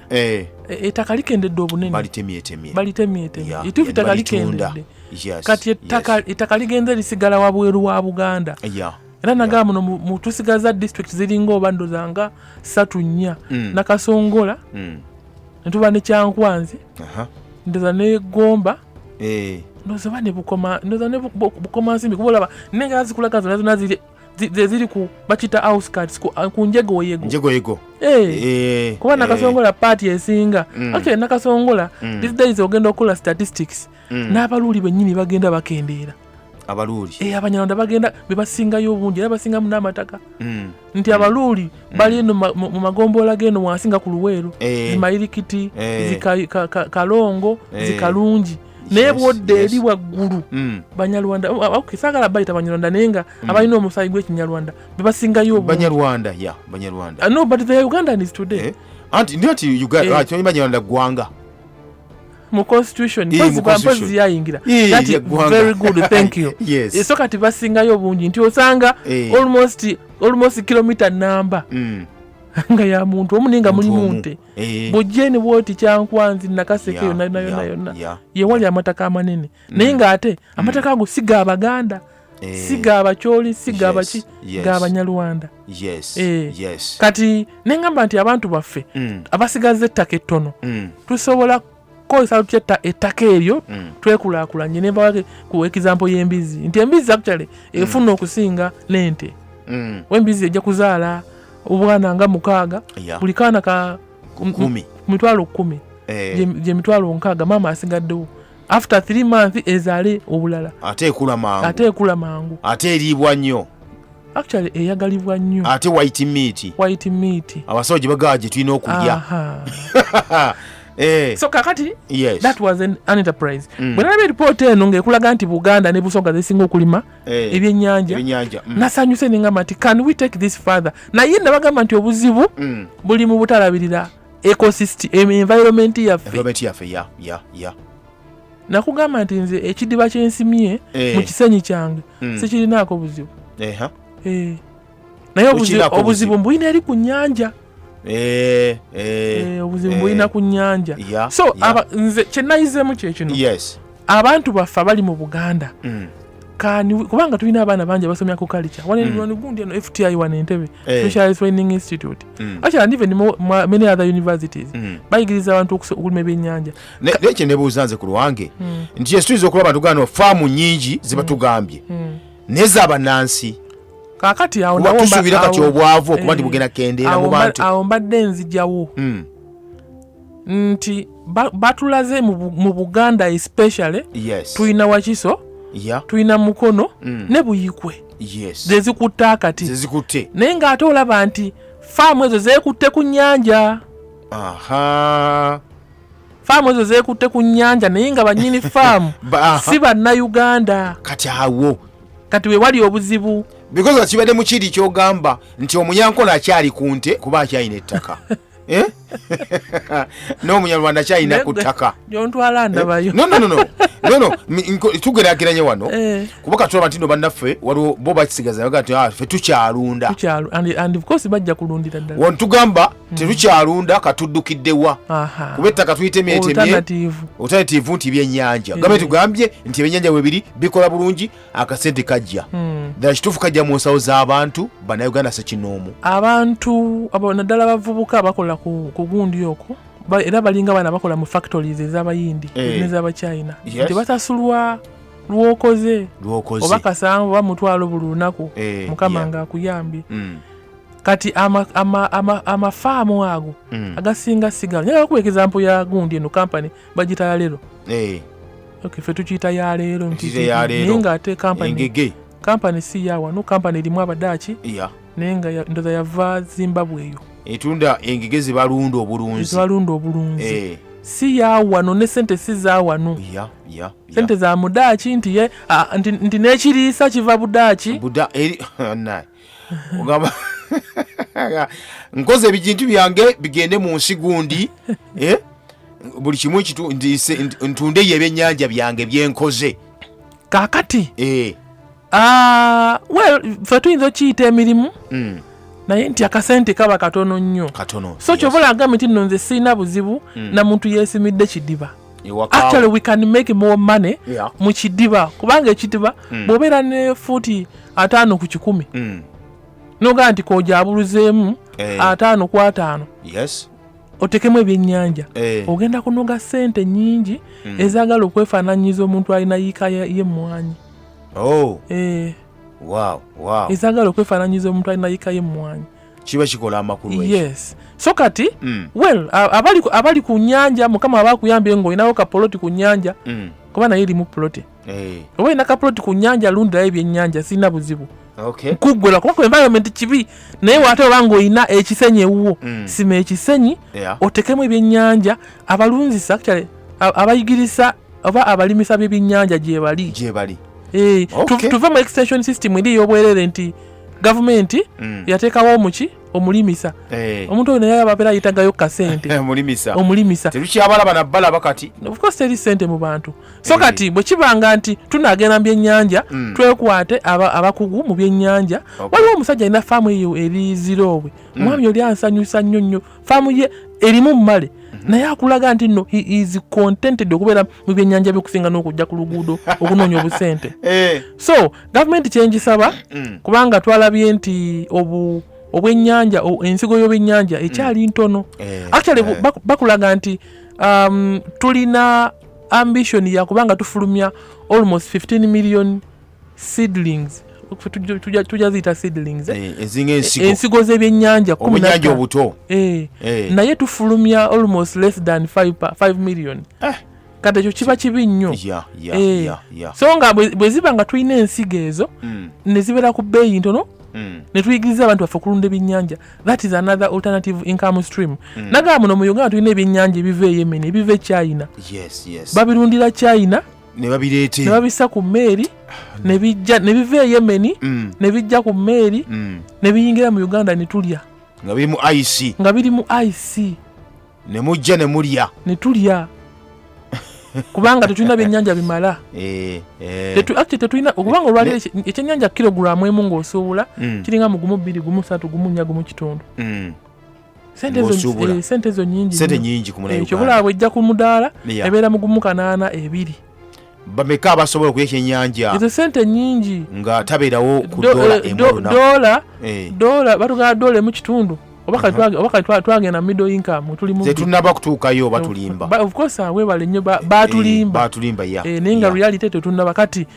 ettaka likendedde obunene. Balitemyetemye. Balitemyetemye. Ituufu ettaka Balitunda. likendedde. Kati ettaka ligenze lisigala wabweru wa Buganda. Era nagamba muno mu tusigaza district ziringa oba ndoza nga 3-4. Nakasongola, ne tuba ne Kyankwanzi, ndoza ne Gomba, ndoza oba ne Bukoma, ndoza ne Bukomansimbi, kuba olaba n'engalo zikulaga zonna zonna ze ziri ku bakiyita outskirts, ku njegoyego. Njegoyego. Kuba Nakasongola part esinga. Actually Nakasongola, these days ogenda okukola statistics, n'abaluuli bennyini bagenda bakendeera. Abaluuli. Abanyarwanda bagenda be basingayo obungi, era basingamu n'amataka. Nti abaluuli bali eno mu magombolola g'eno wansi nga ku Luweero, zimayirikiti, Kalongo, zikalungi. Naye bw'odda eri waggulu, Banyarwanda, okay, saagala bayita Banyarwanda, naye nga abalina omusaayi gw'Ekinyarwanda be basingayo obungi. Banyarwanda, yeah, Banyarwanda. No, but they are Ugandans today. Anti, ndi ati Uganda, Banyarwanda ggwanga. Mu constitution, Mu constitution. mpozi yayingira. That Ya ggwanga. very good, thank you. So kati basingayo obungi nti osanga almost kilomita namba nga ya muntu omu naye nga Muntu mulimu omu. nte. Bw'ojja eno bw'oti Kyankwanzi, Nakaseke, yonna, yonna, yonna, yonna. Ye wali amataka amanene. Naye ng'ate amataka ago si ga Baganda, si ga Bacholi, si ga Baki, ga Banyarwanda. Kati ne ngamba nti abantu baffe abasigaza ettaka ettono, tusobola kukozesa tutya ettaka eryo twekulaakulanye. Ne mbawa ku example y'embizzi nti embizzi actually efuna okusinga n'ente. W'embizzi ejja kuzaala obwana nga 6, buli kaana ka 10. mitwalo 10. Gye mitwalo 60, maama asigaddewo after 3 months ezaale obulala. Ate ekula mangu. Ate ekula mangu. Ate eriibwa nnyo. Actually eyagalibwa nnyo. Ate white meat. White meat. Abasawo gye bagamba gye tulina okulya. So kakati, that was an enterprise. Bwe nalaba report eno ng'ekulaga nti Buganda ne Busoga zesinga okulima ebyennyanja, Ebyennyanja. Nasanyuse ne ngamba nti can we take this further? Naye nabagamba nti obuzibu buli mu butalabirira ecosystem, environment yaffe. Environment yaffe, ya, ya, ya. Nakugamba nti nze ekidiba kyensimye mu kisenyi kyange sikirinaako buzibu. Naye Okirinaako obuzibu buzibu. mbulina eri ku nnyanja. Obuzibu mbulina ku nnyanja. Nze kye nayizeemu kye kino. Abantu baffe abali mu Buganda, kubanga tulina abaana bangi abasomya agriculture. Wano wano gundi eno FTI wano Entebbe, Specialized Training Institute. Actually, and even many other universities. Bayigiriza abantu okulima ebyennyanja. Naye kye nebuuza nze ku lwange, nti yesu tuyinza okulaba tugamba faamu nnyingi ze batugambye, naye z'abannansi. Kaakati awo Kuba nawo tusuubira kati obwavu okuba nti bugenda kukendeera mu bantu. Awo mbadde nzijawo. Nti batulaze mu Buganda especially, tulina Wakiso, tulina Mukono ne Buyikwe. Zezikutte akati. Zezikutte. Naye ng'ate olaba nti faamu ezo zeekutte ku nnyanja. Faamu ezo zeekutte ku nnyanja, naye nga bannyini faamu si Bannayuganda. Kati awo Kati we wali obuzibu. Because kibadde mu kiri kyogamba nti Omunyankola akyali ku nte kuba akyalina ettaka. Eh? N'Omunyarwanda akyalina ku ttaka. Gyontwala ndabayo. No, no, no, no, no, no. Tugeraageranye wano, kuba katulaba nti no bannaffe waliwo bo bakisigaza, baga nti, "Ah, ffe tukyalunda." Tukyalo and of course bajja kulundira ddala. Wano tugamba tetukyalunda, katuddukiddewa? Kuba ettaka tuyitemyetemye. Alternative. Alternative nti byennyanja. Gambe tugambye nti ebyennyanja webiri bikola bulungi, akasente kajja. Ddala kituufu kajja mu nsawo z'abantu Bannayuganda sekinoomu? Abantu abo, naddala abavubuka abakola ku gundi okwo, era balinga bana bakola mu factories ez'Abayindi nez'Abachina, nti basasulwa lwokoze. Lwokoze. Oba 7,000 oba 500 buli lunaku. Mukama ng'akuyambye. Kati amafaamu ago agasinga sigalo. Njagala kuwa example ya gundi eno, company bagita ya leero. Okay, ffe tukiyita ya leero nti Tukiyita ya leero. Naye ng'ate company Engege. Company si ya wano, company erimu Abadaaki, naye nga ndoza yava Zimbabwe eyo. Etunda engege zebalunda obulunzi. Ezibalunda obulunzi. Si ya wano, ne sente si za wano. Sente za Mudaaki, nti ye nti n'ekiriisa kiva Budaaki. Buda eri naye ogamba nkoze ebintu byange bigende mu nsi gundi, eh? Buli kimu ntundeyo ebyennyanja byange byenkoze. Kaakati well, ffe tuyinza okiyita emirimu, naye nti akasente kaba katono nnyo. Katono. So kyova olagambye nti nno nze sirina buzibu na muntu yeesimidde kidiba. Ewaka. Actually we can make more money mu kidiba, kubanga ekidiba bw'obeera ne fuuti 50 ku 100, nogamba nti kojabuluzeemu 50 ku 50, otekemu ebyennyanja, ogenda kunoga ssente nnyingi ezaagala okwefaananyiza omuntu alina yiika y'emmwanyi. Ezaagala okwefaananyiza omuntu alina yiika y'emmwanyi. Kiba kikola amakulu ekyo. Yes, so kati well, abali ku nnyanja, Mukama aba akuyambye ng'olinawo kapoloti ku nnyanja, kuba naye erimu poloti, oba olina kapoloti ku nnyanja, lundirayo ebyennyanja, sirina buzibu. Nkuggwera kuba ku environment kibi, naye wate oba ng'olina ekisenyi ewuwo, sima ekisenyi, otekemu ebyennyanja. Abalunzisa actually, abayigiriza oba abalimisa b'ebyennyanja gye bali. Gye bali. Tuve mu extension system eri ey'obwerere nti gavumenti yateekawo omuki omulimisa. Omuntu oyo naye ababeera yetagayo kasente. Mulimisa. Omulimisa. Tetukyabalaba nabbalaba kati. Of course teri sente mu bantu. So kati bwe kibanga nti tunagenda mu byennyanja, twekwate abakugu mu byennyanja. Waliwo omusajja alina faamu eyo eri Ziroobwe. Omwami oli ansanyusa nnyo nnyo. Faamu ye erimu mmale, naye akulaga nti nno he is contented okubeera mu byennyanja byokusinga n'okujja ku luguudo okunoonya obusente. So gavumenti kyengisaba, kubanga twalabye nti obwennyanja, ensigo y'obwennyanja ekyali ntono. Actually bakulaga nti tulina ambition yakubanga tufulumya almost 15 million seedlings. Ffe tujja ziyita seedlings, eh? Eh, ezinga ensigo. Ensigo z'ebyennyanja kumi na Obwennyanja ttaano. obuto. Naye tufulumya almost less than 5 million. Kati ekyo kiba kibi nnyo. So nga bwe ziba nga tulina ensigo ezo, ne zibeera ku bbeeyi ntono, ne tuyigiriza abantu baffe okulunda ebyennyanja, that is another alternative income stream. Nagamba muno mu Uganda tulina ebyennyanja ebiva e Yemen, ebiva e China. Babirundira China, Ne babireeta ne babissa ku mmeeri ne bijja, ne biva e Yemen, ne bijja ku mmeeri, ne biyingira mu Uganda ne tulya. Nga biri mu ice. Nga biri mu ice. Ne mujja ne mulya. Ne tulya kubanga tetulina byennyanja bimala. Actually tetulina, okubanga olwaliro ekyennyanja kilogulamu emu ng'osuubula kiringa mu 1.2, 1.3, 1.4, 1.5. Ng'osuubula. Sente ezo nyingi Sente nnyo. nyingi ku Munnayuganda. Kyobulaba bwejja ku mudaala, ebeera mu 1.802. Bameka abasobola okulya ekyennyanja? Ezo sente nyingi. Nga tabeerawo ku dola emu olunaku. Dola, dola batugala $1.5, oba kati oba kati twagenda middle income tuli mu Tetunnaba kutuukayo, batulimba. Of course, weebale nnyo, batulimba. Batulimba, ya. Naye nga reality tetunnaba. Kati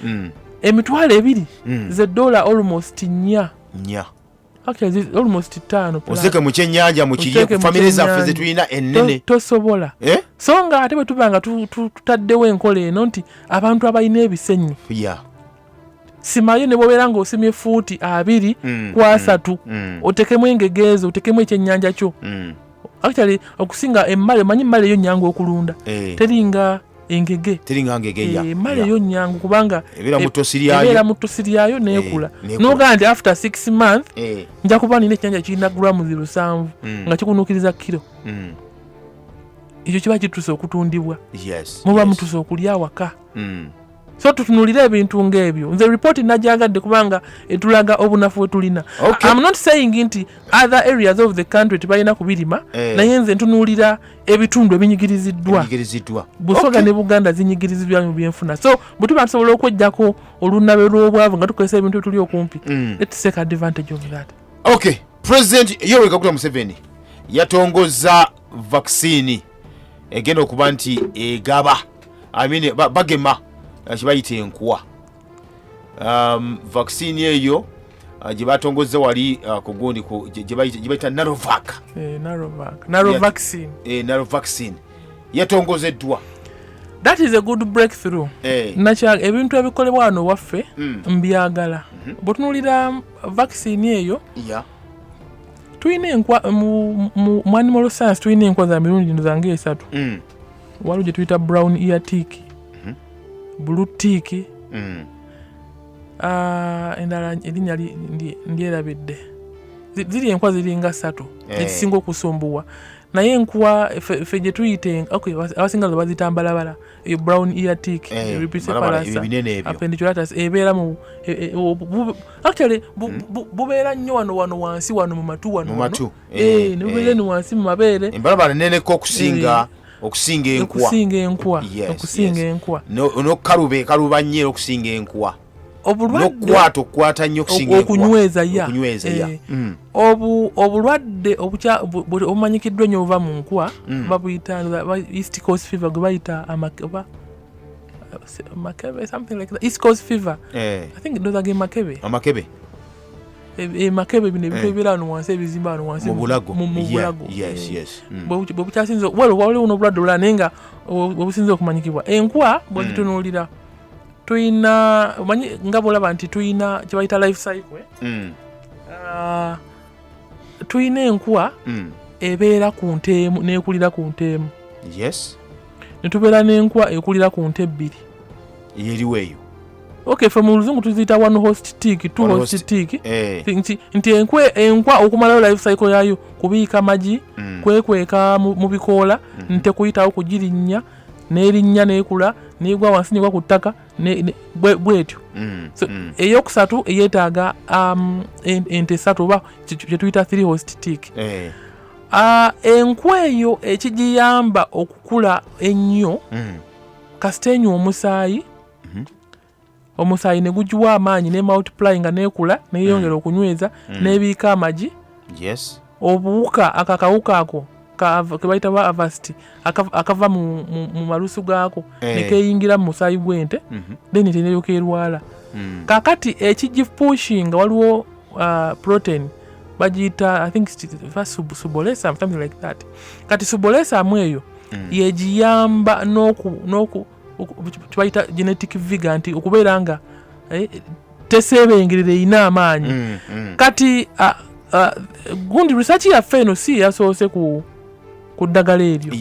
20,000 ze dola almost 4. 4. Actually, almost ttaano. Oziteeke mu kyennyanja mukirye ku famire zaffe ze tulina ennene. Tosobola. Eh? So nga ate bwe tuba nga tutaddewo enkola eno nti abantu abalina ebisenyi, simayo ne bwobeera ng'osimye fuuti 20 ku 30, otekemu engege ezo, otekemu ekyennyanja kyo. Actually, okusinga emmale, omanyi emmale eyo nyangu okulunda. Teringa engege. Teringa ngege, ya. Emmale eyo nyangu kubanga ebeera mu ttosi lyayo. Ebeera mu ttosi lyayo neekula. Neekula. Nogaa nti after 6 months nja kuba nina ekyennyanja kirina grams 700 nga kikunuukiriza kiro. Ekyo kiba kituuse okutundibwa. Muba mutuuse okulya awaka. So tutunulire ebintu ng'ebyo. Nze ripooti nagyagadde kubanga etulaga obunafu bwe tulina. I'm not saying nti other areas of the country tebalina kubirima, naye nze ntunuulira ebitundu ebinyigiriziddwa. Ebinyigiriziddwa. Busoga ne Buganda zinyigiriziddwa mu byenfuna, so bwe tuba tusobola okwejjako olunabe lw'obwavu nga tukozesa ebintu etuli okumpi, let's take advantage of that. Okay, President Yoweri Kaguta Museveni yatongoza vaccine egenda okuba nti egaba, I mean, bagema kibayita enkuwa. Vaccine eyo gye batongozza wali ku gundi gye bayita Narovac. Eh, Narovac, Naro vaccine. Naro vaccine yatongozeddwa. That is a good breakthrough. Nakya ebintu ebikolebwa wano waffe mbyagala. Bwetunuulira vaccine eyo, tulina enkwa mu animal science, tulina enkwa za mirundi nno zange esatu. Waliwo gye tuyita brown ear tick, blue tick, endala erinnya ndyerabidde. Ziri enkwa ziringa ssatu ezisinga okusumbuwa, naye enkuwa ffe gye tuyita okay, abasinga zo baziyita mbalabala, eyo brown ear tick. Balabala, ebyo binene ebyo. Appendiculatus ebeera mu actually bubeera nnyo wano wansi wano mu matu wano. Mu wano. matu, Ne bubeera eno wansi mu mabeere. Embalabala neneko okusinga enkuwa. Okusinga enkuwa. Okusinga enkuwa. Nokaluba ekaluba nnyo era okusinga enkuwa. Obulwadde Nokukwata okukwata nnyo okusinga enkuwa. Okunyweza, ya. Okunyweza, ya. Obulwadde obumanyikiddwa ennyo obuva mu nkuwa babuyita East Coast fever, gwe bayita oba makebe, something like that, East Coast fever. I think ndowooza ge makebe. Amakebe. Makebe, bino ebintu ebibeera wano wansi, ebizimba wano wansi. Mu bulago. Mu bulago. Bwe bukyasinze, well, waliwo n'obulwadde obulala, naye nga bwe businze okumanyikibwa enkuwa. Bwegitunuulira, tuyina, omanyi nga bwolaba nti tuyina kye bayita life cycle, eh? Tuyina enkuwa ebeera ku nte emu n'ekulira ku nte emu. Ne tubeera n'enkuwa ekulira ku nte ebbiri. Yeriwo eyo. Okay, ffe mu luzungu tuziyita one host tick, two One host host. tick. Nti enkwa okumalayo life cycle yayo kubiika magi, kwekweka mu bikoola, nte kuyitawo kugirinnya, n'erinnya n'ekula, n'egwa wansi, negwa ku ttaka, bwetyo. So eyokusatu eyeetaaga ente esatu oba kye tuyita three host tick. Enkwa eyo ekigiyamba okukula ennyo, kasita enywa omusaayi, omusaayi ne gugiwa amaanyi ne multiply nga neekula, neyongera okunyweza, n'ebiika amagi. Obuwuka ako, akawuka ako ke bayita ba avasti, akava mu malusu gaako ne keeyingira mu musaayi gw'ente, then ente neryoka erwala. Kakati ekigipushinga, waliwo protein bagiyita, I think subolesam, something like that. Kati subolesam eyo yegiyamba n'oku kibayita genetic vigor, nti okubeera nga teseebengerera, erina amaanyi. Kati gundi research yaffe eno si yasoose ku ddagala eryo.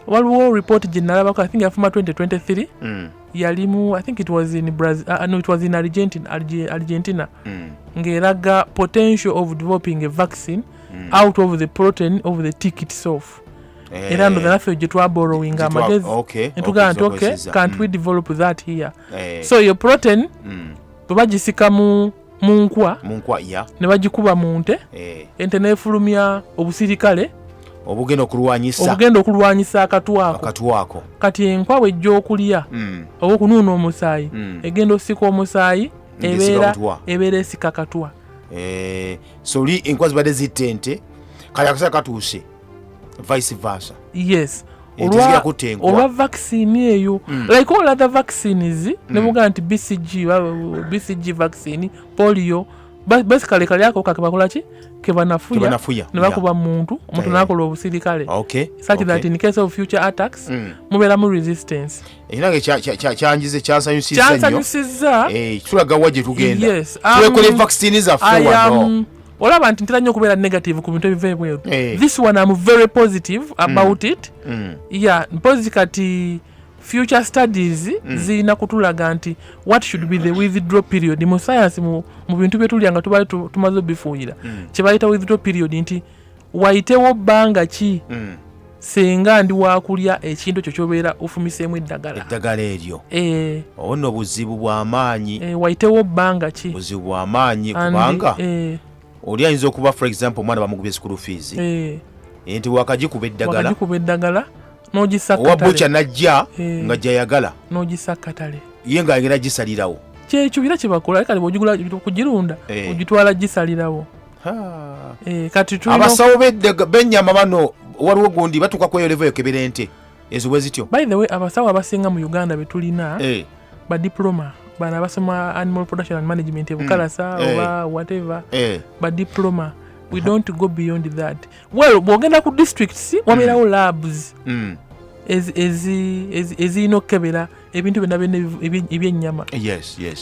Waliwo report gye nalabako, I think yafuma 2023. Yalimu, I think it was in Brazil, no, it was in Argentina, Argentina, ng'eraga potential of developing a vaccine out of the protein of the tick itself. Era ndowooza naffe gye twaborrowinga amagezi netugamba nti okay, tukozesa. Can't we develop that here? So eyo protein bwe bagisika mu nkwa mu nkwa, ya. ne bagikuba mu nte, ente nefulumya obusirikale obugenda okulwanyisa obugenda okulwanyisa akatwako. Akatwako. Kati enkwa bwejja okulya oba okunuuna omusaayi, egenda osika omusaayi, Ng'esika ebeera butwa. Ebeera esika katwa. So li enkwa zibadde zitta ente, kale akaseera katuuse vice versa. Yes. Tezigenda kutta enkwa. Olwa vaccine eyo, like all other vaccines, ne mugamba nti BCG, BCG vaccine, polio. Basically kali akawuka kebakola ki, kebanafuya ne bakuba muntu, omuntu n'akola obusirikale, such that in case of future attacks mubeeramu resistance. Era nga kyanjize, kyansanyusizza nnyo. Kyansanyusizza. Kitulaga wa gye tugenda. Yes, Twekole vaccine zaffe wano. Olaba nti ntera nnyo okubeera negative ku bintu ebiva ebweru. This one am very positive about it. Yeah, mpozi kati future studies zirina kutulaga nti what should be the withdraw period mu science, mu bintu byetulya nga tubale tumaze obifuuyira, kyebayita withdraw period, nti wayitewo bbanga ki senga ndi wakulya ekintu ekyo kyobeera ofumiseemu eddagala. Eddagala eryo. Eh. Obwo nno buzibu bw'amaanyi. Wayitewo bbanga ki. Buzibu bw'amaanyi, kubanga oli ayinza okuba, for example, omwana bamugubye school fees, nti wakagikuba eddagala, wakagikuba eddagala n'ogissa owa katale. Bukya najja nga gyayagala, n'ogissa katale, ye ng'agenda gisalirawo. Kyekyo era kyebakola. Kale bwogigula kugirunda, ogitwala gisalirawo. Kati tulina Abasawo b'ennyama bano, waliwo gundi batuuka kweyo level ekebera ente ezo bwe zityo. By the way, abasawo abasinga mu Uganda betulina badiploma, bano abasoma animal production and management ebukalasa oba whatever, badiploma. We don't go beyond that. Well, bwogenda ku districts wabeerawo labs ezirina okukebera ebintu byonna byonna ebyennyama.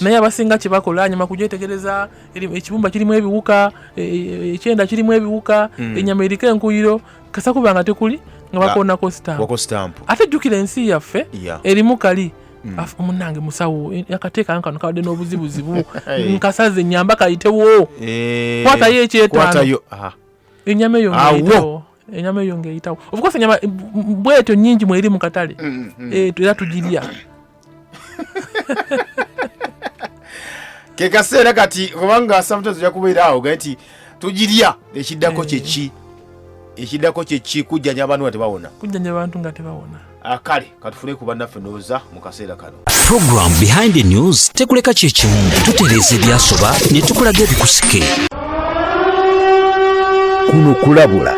Naye abasinga kyebakola, nyama kugyetegereza, ekibumba kirimu ebiwuka, ekyenda kirimu ebiwuka, enyama eriko enkuyiro, kasa kuba nga tekuli, nga bakonako stamp. Wako stamp. Ate jjukira ensi yaffe erimu kali munange musawo, akateeka kano kabadde n'obuzibuzibu, nkasaze nyamba kayitewo. Kwatayo ekyetaano. Kwatayo. Aha. Enyama eyo Awo. ng'eyitawo, enyama eyo ng'eyitawo. Of course enyama bwetyo nyingi mweri mu katale. Era tugirya. Ke kaseera kati, kubanga sometimes ojja kubeera awo gaye nti tugirya, ekiddako kyeki? Ekiddako kyeki? Kujjanya abantu nga tebawona. Kujjanya abantu nga tebawona. Kale katufune ku bannaffe ndowooza mu kaseera kano. Program Behind the News tekuleka kyekimu, tutereeza ebyasoba ne tukulaga ebikusike. Kuno kulabula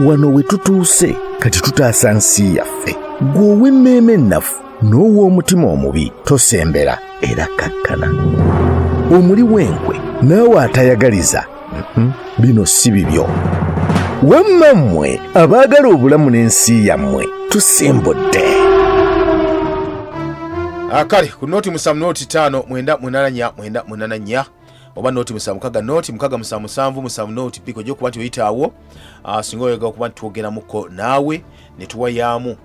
wano we tutuuse kati tutaasa nsi yaffe. Gwe ow'emmeeme ennafu n'ow'omutima omubi, tosembera era kakkana. Omuli w'enkwe naawe atayagaliza, bino si bibyo. Wamma mmwe abaagala obulamu n'ensi yammwe, tusimbudde. Kale ku 07 05 984 984 oba 076 0 677 7 0 2, ojja okuba nti oyitaawo. Singa oyagala okuba nti twogeramuko naawe ne tuwayaamu,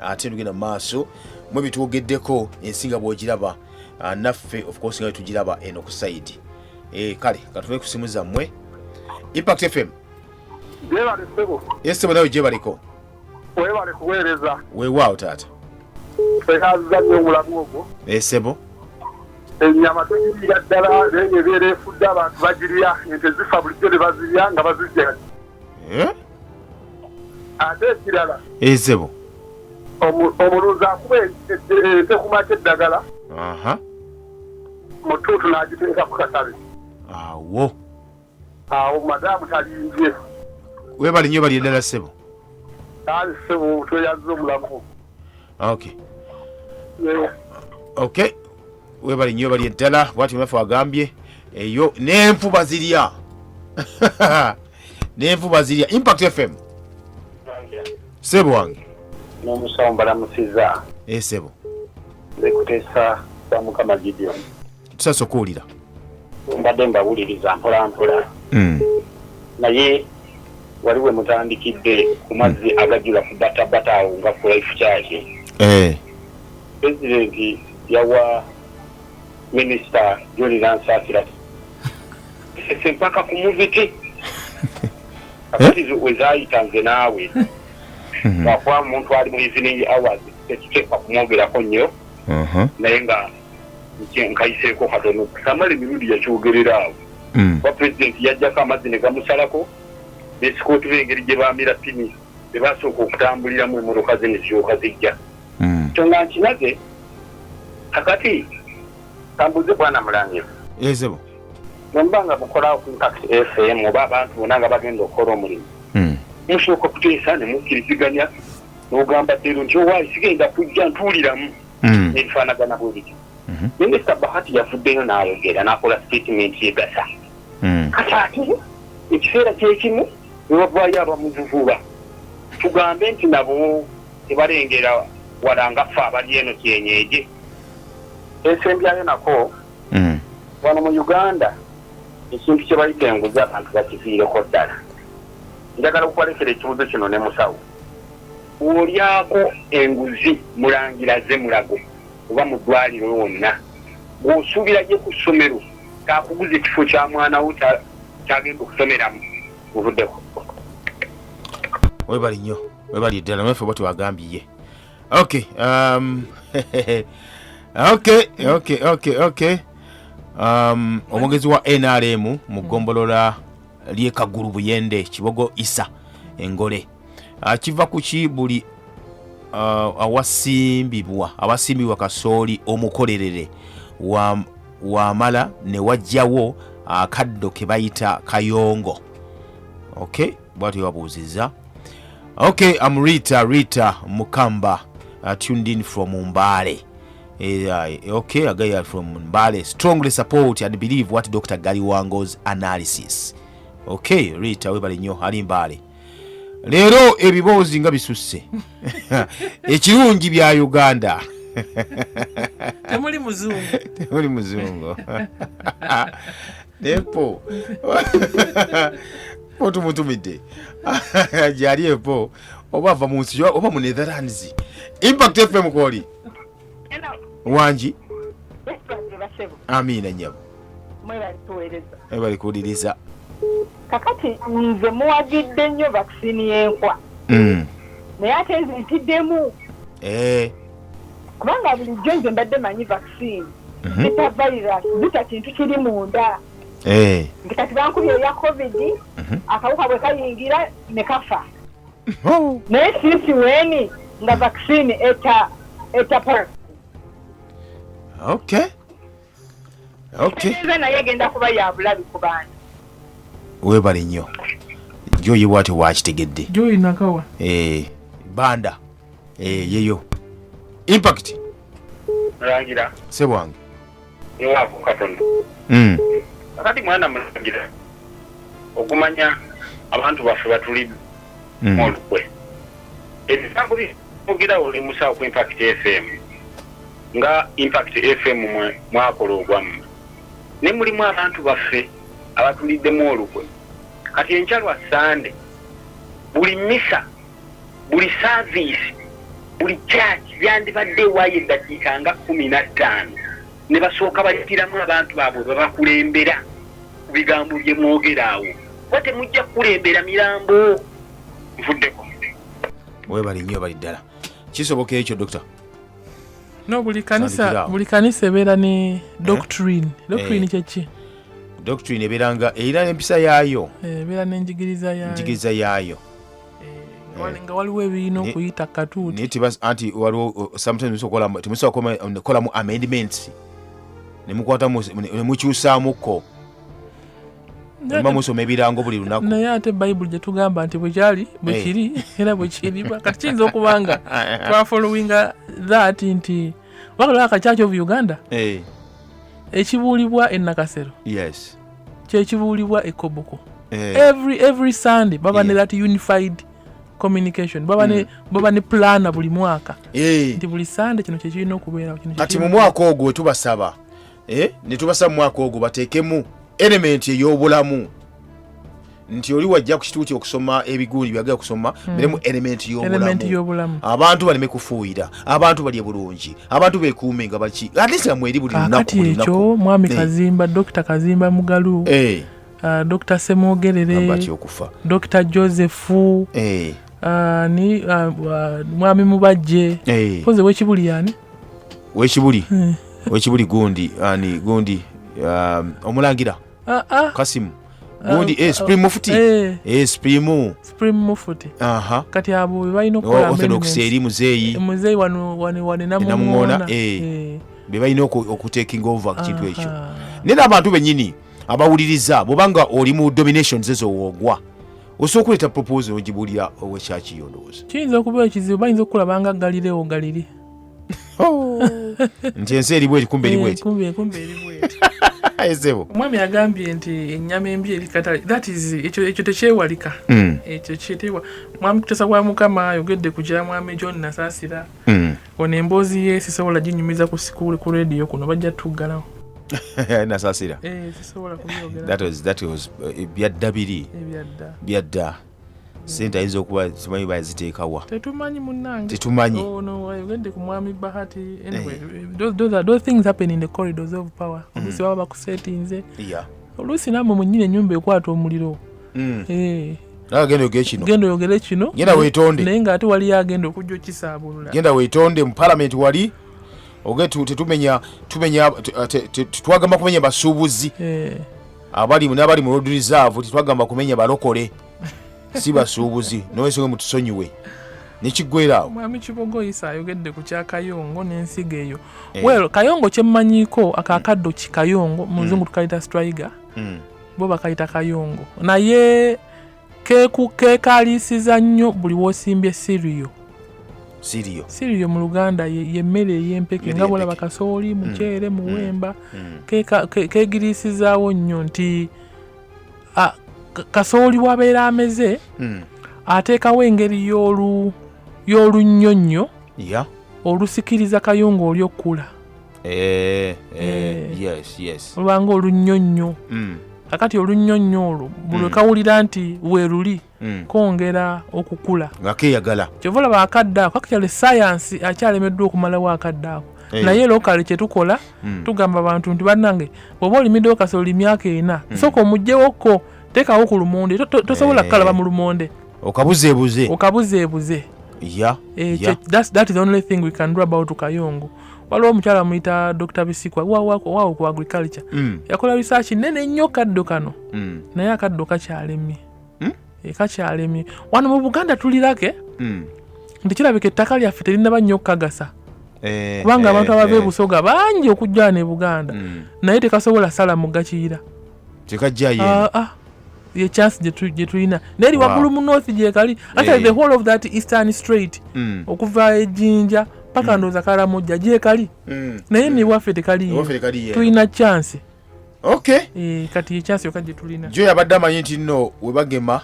ate tugenda mu maaso mu bitwogeddeko, ensi nga bw'ogiraba, naffe of course nga tugiraba eno ku side. Kale katuve ku simu zammwe. Impact FM. Gyebale ssebo. Esebo nawe gyebaleko. Webale kuweereza. Weewaawo taata. Tweyanziza nnyo omulamu ogwo. Esebo. Ennyama tugirira ddala, naye ng'ebeera efudde abantu bagirya, ente zifa bulijjo ne bazirya nga bazirya. Ate ekirala, Esebo. Omulunzi akuba ente ku makya eddagala, mu ttuutu n'agiteeka ku katale. Awo. Awo madaamu talinze. Webale nnyo, bali eddala ssebo. Kale ssebo, tweyanziza omulamu ogwo. Okay. Okay. Webale nnyo, bali eddala. Bwati munaffe agambye eyo n'enfu bazirya, n'enfu bazirya. Impact FM, sebo wange. N'omusawo mbalamusiza. Esebo. Nze Kuteesa wa Mukama Gideon. Tusase okuwulira. Mbadde mbawuliriza mpola mpola, naye wali we mutandikidde ku mazzi agajjula ku batabata awo nga ku Life Church. Pulezidenti yawa Minisita John Nansasira sese mpaka ku muviti. Kakati we zaayita nze naawe, lwakuba omuntu ali mu evening hours tekiteekwa kumwogerako nnyo, naye nga nkayiseeko katono. Samala emirundi yakyogerera awo, kuba pulezidenti yajjako amazzi ne gamusalako nesikooti be, engeri gye bamira pini be basooka okutambuliramu emmotoka ze ne ziryoka zijja. Kyo nga nkinaze. Kakati kambuze bwana Mulangira. Esebo. Bwemuba nga mukolawo ku Impact FM oba abantu bonna nga bagenda okukola omulimu, musooka okuteesa ne mukkiriziganya, n'ogamba ddeero nti owaayi sigenda kujja ntuuliramu, n'ebifaanagana bwe bityo. Minisita Bahati yavuddeyo n'ayogera n'akola statement yegasa. Kati ate ekiseera kyekimu ne wavaayo abamuvuvuba, tugambe nti nabo tebalengera wala nga ffe abali eno kyenyeeje. Ensembyayo nako, wano mu Uganda ekintu kye bayita enguzi abantu bakiviireko ddala. Njagala okubalekera ekibuuzo kino ne musawo. Bw'olyako enguzi Mulangira azze Mulago oba mu ddwaaliro wonna, gw'osuubira ye ku ssomero k'akuguze ekifo kya mwana wo ky'agenda okusomeramu? Nvuddeko. Webale nnyo, webale ddala naffe bwatyo wagambye ye. Okay, okay, okay, okay, okay. Omwogezi wa NRM mu ggombolola ly'e Kagulu Buyende Kibogo Isa Engole kiva ku ki buli awasimbibwa awasimbibwa kasooli omukolerere wamala ne wajjawo akaddo ke bayita kayongo. Okay, bwatyo wabuuzizza. Okay, I'm Rita, Rita Mukamba, tuned in from Mbale. Okay, a guy from Mbale. Strongly support and believe what Dr. Galiwango's analysis. Okay, Rita, webale nnyo, ali Mbale. Leero ebiboozi nga bisusse. Ekirungi bya Uganda. Temuli muzungu. Temuli muzungu. Nepo. Po tumutumidde. Gyali epo oba ava mu nsi oba mu Netherlands. Impact FM kwoli. Wangi. Amiina nnyabo. Mwebale kuwuliriza. Kakati nze muwagidde nnyo vaccine y'enkwa. Naye ate nze ntiddemu. Kubanga bulijjo nze mbadde manyi vaccine zita virus, zita kintu kiri munda. Nti kati bankubye eya COVID, akawuka bwe kayingira ne kafa. Naye since when nga vaccine eta eta Okay. Okay. Kitegeeza naye egenda kuba ya bulabe ku bantu. Weebale nnyo. Joy bw'atyo bw'akitegedde. Joy Nakawa. Banda. Yeyo. Impact. Mulangira. Ssebo wange. Newaako katono. Kakati mwana Mulangira, okumanya abantu baffe batuli olukwe. Ebigambo byogera oli musawo ku Impact FM. Nga Impact FM mwe mwakola ogwammwe. Ne mulimu abantu baffe abatuliddemu olukwe. Kati enkya lwa Ssande, buli mmisa, buli saaviisi, buli church yandibadde ewaayo eddakiika nga 15 ne basooka bayitiramu abantu baabwe babakulembera ku bigambo bye mwogera awo. Kuba temujja kukulembera mirambo. Nvuddeko. Webale nnyo, webale ddala. Kisoboka ekyo, Dokita? No, buli kanisa, buli kanisa ebeera ne doctrine. Doctrine kye ki? Doctrine ebeera nga erina n'empisa yaayo. Ebeera n'enjigiriza yaayo. Enjigiriza yaayo. Nga waliwo ebirina okuyita katuuti. Naye tebas-, anti waliwo, sometimes musobola kukola, temusobola kukolamu amendments. Ne mukwata ne mukyusaamuko. Muba musoma ebirango buli lunaku. Naye ate Bible gye tugamba nti bwe kyali, bwe kiri, era bwe kiri. Kati kiyinza okuba nga twafollowinga that nti bakola aka Church of Uganda. Ekibuulibwa e Nakasero. Kye kibuulibwa e Koboko. Every Sunday baba ne that unified communication. Baba ne planner buli mwaka. Nti buli Sunday kino kye kirina okubeerawo, kino kye Kati mu kirina mwaka ogwo tubasaba. Ne tubasaba mu mwaka ogwo bateekemu element ey'obulamu. Nti oli wajja ku kituuti okusoma ebigundi byagala kusoma, beremu element y'obulamu. Element y'obulamu. Abantu baleme kufuuyira, abantu balye bulungi, abantu beekuume nga baki. At least nga mweri buli lunaku, Kaakati buli lunaku. ekyo, Mwami Kazimba, Dokita Kazimba Mugalu, Dokita Ssemwogerere, Amba atya okufa. Dokita Joseph, ni, Mwami Mubajje. Mpozi w'Ekibuli yani? W'Ekibuli? W'Ekibuli gundi, ani, gundi, Omulangira. Kasimu. Gundi, Supreme Mufti. Supreme. Supreme Mufti. Kati abo be balina okukola Orthodox amendments. eri muzeeyi. Muzeeyi wano, wano, wano, Namuŋŋoona, Namuŋŋoona. Be balina okutekinga over ku kintu ekyo. Naye n'abantu bennyini abawuliriza, bw'oba nga oli mu dominations ezo woogwa, osobola okuleeta proposal n'ogibuulira ow'ekyaki yo ndowooza. Kiyinza okuba ekizibu, bayinza okukulaba nga Galileo Galilei. Oh. Nti ensi eri bweti, kumbe eri bweti. Kumbe eri bweti. Esebo. Omwami agambye nti ennyama embi eri katale, that is, ekyo tekyewalika. Ekyo kitewa. Mwami Kutesa wa Mukama ayogedde ku kya mwami John Nasaasira. Ono emboozi ye sisobola ginyumiza ku sikulu ku radio kuno, bajja tuggalawo. Nasaasira. Sisobola kubyogera. That was byadda biri. Ebyadda. Byadda. Sente ayinza okuba simanyi baziteekawa. Tetumanyi munnange. Tetumanyi. Oh, no, ayogedde ku mwami Bahati. Anyway, those things happen in the corridors of power. Oluusi baba bakusetinze. Oluusi nammwe mwennyini ennyumba ekwata omuliro. Nawe genda oyogere kino. Genda oyogere kino. Genda weetonde. Naye ng'ate waliyo agenda okujja okisaabulula. Genda weetonde mu parliament wali. Oge tetumenya, tumenya, te, te, te, twagamba kumenya basuubuzi. Abali n'abali mu road reserve tetwagamba kumenya balokole. Si basuubuzi, n'ensonga mutusonyiwe. Ne kiggwera awo. Mwami Kibogo Isa ayogedde ku kya Kayongo n'ensigo eyo. Well, Kayongo kye mmanyiiko, ako akaddo ki Kayongo, mu Luzungu tukayita striga. Bo bakayita Kayongo. Naye keekaliisiza nnyo buli w'osimbye cereal. Cereal. Cereal mu Luganda ye mmere ey'empeke, Mmere nga bw'olaba ey'empeke. kasooli, muceere, muwemba. Keegiriisizaawo nnyo nti, kasooli bw'abeera ameze, ateekawo engeri y'olunnyonnyo olusikiriza Kayongo oli okkula. Yes, yes. Olubanga olunnyonnyo. Kakati olunnyonnyo olwo, buli lwe kawulira nti weeruli, kwongera okukula. Nga keeyagala. Kyova olaba akadde ako, actually science akyalemeddwa okumalawo akadde ako. Naye locally kye tukola, tugamba abantu nti bannange, bw'oba olimiddewo kasooli myaka 4, sooka omuggyewokko, teekawo ku lumonde. Tosobola kukalaba mu lumonde. Okabuzeebuze. Okabuzeebuze. That is the only thing we can do about Kayongo. Waliwo omukyala amuyita Dr. Bisikwa, wa ku agriculture. Yakola research nnene nnyo kaddo kano. Naye akaddo kakyalemye. Kakyalemye. Wano mu Buganda tulirake, nti kirabika ettaka lyaffe terinnaba nnyo kukagasa. Kubanga abantu abava e Busoga bangi okujja wano e Buganda. Naye tekasobola sala mugga Kiyira. Tekajjayo. Ye chance gye tulina. Naye eri waggulu mu north gye kali. Actually, the whole of that eastern strait, okuva e Jinja paka ndowooza Karamoja gye kali. Naye ne waffe tekaliyo. Ne waffe tekaliyo. Tulina chance. Kati ye chance yokka gye tulina. Joy abadde amanyi nti nno we bagema,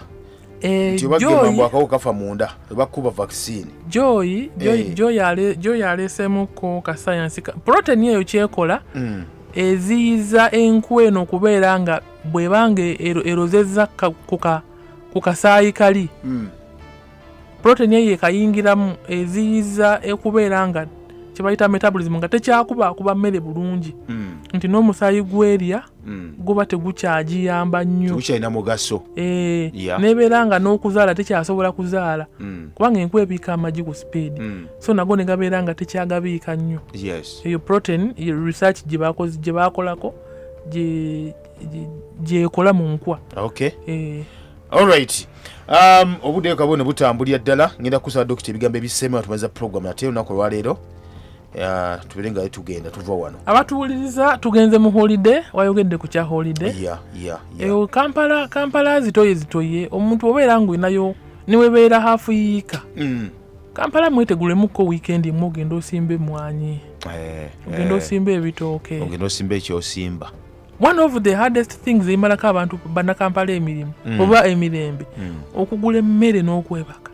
nti we bagema Joy mbu akawuka kafa munda, we bakuba vaccine. Joy aleeseemuko ka science ka protein eyo kyekola, eziyiza enku eno okubeera nga bw'ebanga erozezza ku kasaayi kali. Protein eyo ekayingiramu eziyiza okubeera nga kye bayita metabolism nga tekyakuba mmere bulungi. Nti n'omusaayi gw'erya guba tegukyagiyamba nnyo. Tegukyalina mugaso. N'ebeera nga n'okuzaala tekyasobola kuzaala. Kubanga enku ebiika amagi ku speed. So nago ne gabeera nga tekyagabiika nnyo. Eyo protein, eyo research gye bakoze, gye baakolako, gyekola mu nkwa. All right. Obudde kabone butambulira ddala. Ngenda kusaba dokita ebigambo ebisemba tumaze program ate olunaku olwaleero. Tubeere nga tugenda tuva wano. Abatuwuliriza tugenze mu holiday, wayogedde ku kya holiday. Eyo Kampala zitoye zitoye, omuntu obeera ng'olinayo ne webeera hafu yiika. Kampala mwetegulemuko weekend emu ogenda osimba emmwanyi. Ogenda osimba ebitooke. Ogenda osimba ekyosimba. One of the hardest things emalako abantu bannakampala emirimu oba emirembe, okugula emmere n'okwebaka.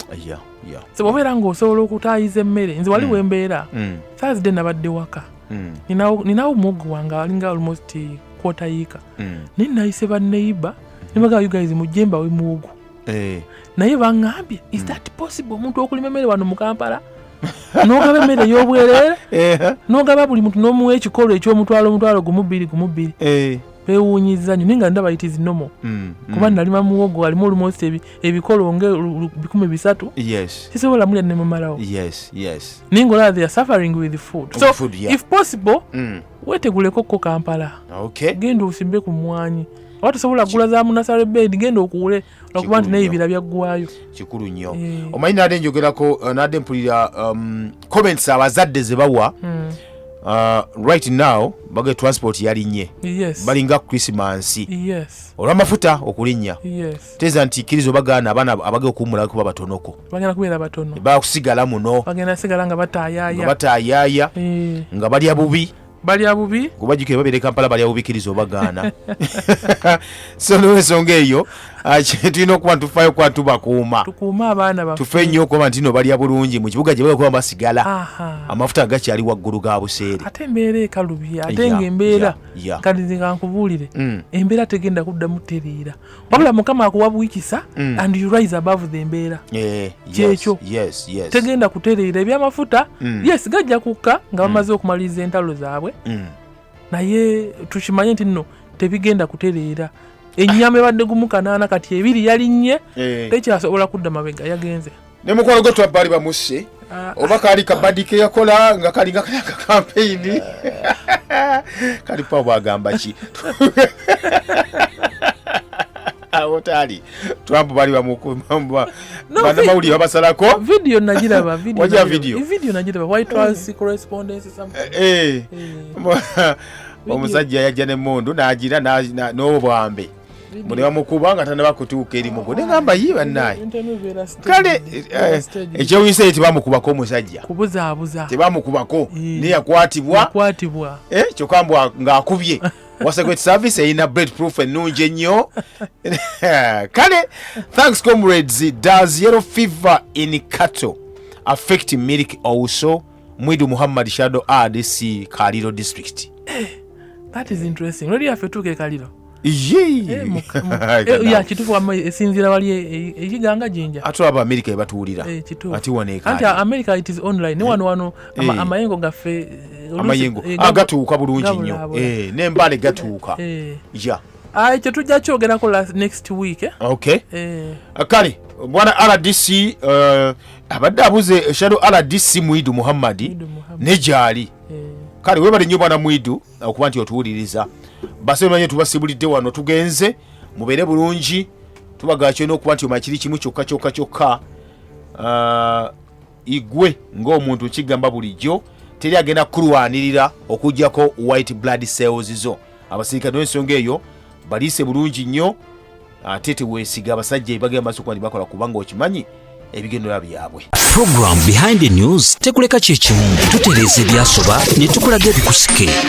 So bw'obeera ng'osobola okutaayiza emmere, nze wali wembeera, Thursday nabadde waka. Ninawo muwogo wange alinga almost quarter yiika. Naye nayise ba neighbor, ne bagamba, you guys mujje mbawe muwogo. Naye baŋŋambye, is that possible omuntu okulima emmere wano mu Kampala? N'ogaba emmere ey'obwereere? N'ogaba buli muntu n'omuwa ekikolo eky'omutwalo, omutwalo gumu bbiri, gumu bbiri. Beewuunyizza nnyo, naye nga ndaba it is normal. Kuba nalima muwogo alimu almost ebikolo nga 300. Sisobola mulya ne mumalawo. Naye ng'olaba they are suffering with food. With So, food, yeah. if possible, weeteguleko ko Kampala. Genda osimbe ku mmwanyi. Oba tosobola kugula za mu nursery bed, genda okuwule, lwakuba nti Kikulu nnyo. n'ebibira byaggwaayo. Kikulu nnyo. Omanyi nadde njogerako, nadde mpulira, comments abazadde ze bawa. Right now bage transport yalinnye. Balinga Christmas. Olw'amafuta okulinnya. Teeza nti kkiriza obagaana abaana abage okuwummula kuba batonoko. Bagenda kubeera batono. Bakusigala muno. Bagenda sigala nga bataayaaya. Nga bataayaaya. Nga balya bubi. Balya bubi. Kuba jjukira babeera e Kampala balya bubi, kkiriza obagaana. So n'olwensonga eyo, tulina okuba ntufaayo kuba tubakuuma. Tukuume abaana baffe. Tufe nnyo okuba nti no balya bulungi mu kibuga gye bakuba basigala. Aha. Amafuta gakyali waggulu ga buseere. Ate embeera ekalubye, ate ng'embeera kati nze nga nkubuulire, embeera tegenda kuddamu tereera, wabula Mukama akuwa bwikisa and you rise above the embeera. Kyekyo. Tegenda kutereera ebyamafuta. Yes, gajja kukka nga bamaze okumaliriza entalo zaabwe, naye tukimanye nti nno tebigenda kutereera. Ennyama ebadde gumu kanaana, kati ebiri yalinnye, tekyasobola kudda mabega, yagenze. Ne mukwano gwe twabaali bamusse. Oba kaali kabadi ke yakola nga kalinga kayaka kampeyini kali pa bwagamba ki awo taali Trump bali No, bannamawulire babasalako. Video nagiraba, video. Wajja nagiraba. Video? Video nagiraba, White House correspondence, something. Omusajja yajja n'emmundu n'agira n'obwambe mbu ne bamukuba nga tanaba kutuuka eri mugo, negamba yi bannaye. Interview ebeera staged. Kale Ebeera staged. Ekyewunyisa ye tebamukubako omusajja. Kubuzaabuza. Tebamukubako, naye yakwatibwa. Yakwatibwa. Kyokka mbu ng'akubye wa secret service erina bullet proof ennungi ennyo. Kale, thanks comrades. Does yellow fever in cattle affect milk also? Mwidu Muhammad, Shadow RDC, Kaliro district. That is interesting. Radio yaffe tuuka ekaliro? Yee. Ya, kituufu, wamma esinziira wali ekiganga Jinja. Ate olaba Amerika ebatuwulira. Kituufu. Ate wano Anti ekaali. America it is online, ne wano amayengo gaffe, Amayengo gatuuka bulungi nnyo. Gabulaabula. N'embaale gatuuka. Ya. Ah, ekyo tujja kyogerako next week, eh? Okay. Kale bwana RDC, abadde abuze Shadow RDC Mwidu Muhammadi. Mwidu Muhammad. Ne gyali. Kale webale nnyo bwana Mwidu okuba nti otuwuliriza. Basemanye tubasibulidde wano, tugenze, mubeere bulungi. Tubagaa kyolina okuba nti omanya kiri kimu kyokka kyokka kyokka. Igwe ng'omuntu kigamba bulijjo teri agenda kukulwanirira okuggyako white blood cells zo abasirikale. N'ensonga eyo baliise bulungi nnyo, ate teweesiga abasajja ebagenda maaso kuba nti bakola, kubanga okimanyi ebigendera byabwe. Program Behind the News tekuleka kyekimu, tutereeza ebyasoba ne tukulaga ebikusike.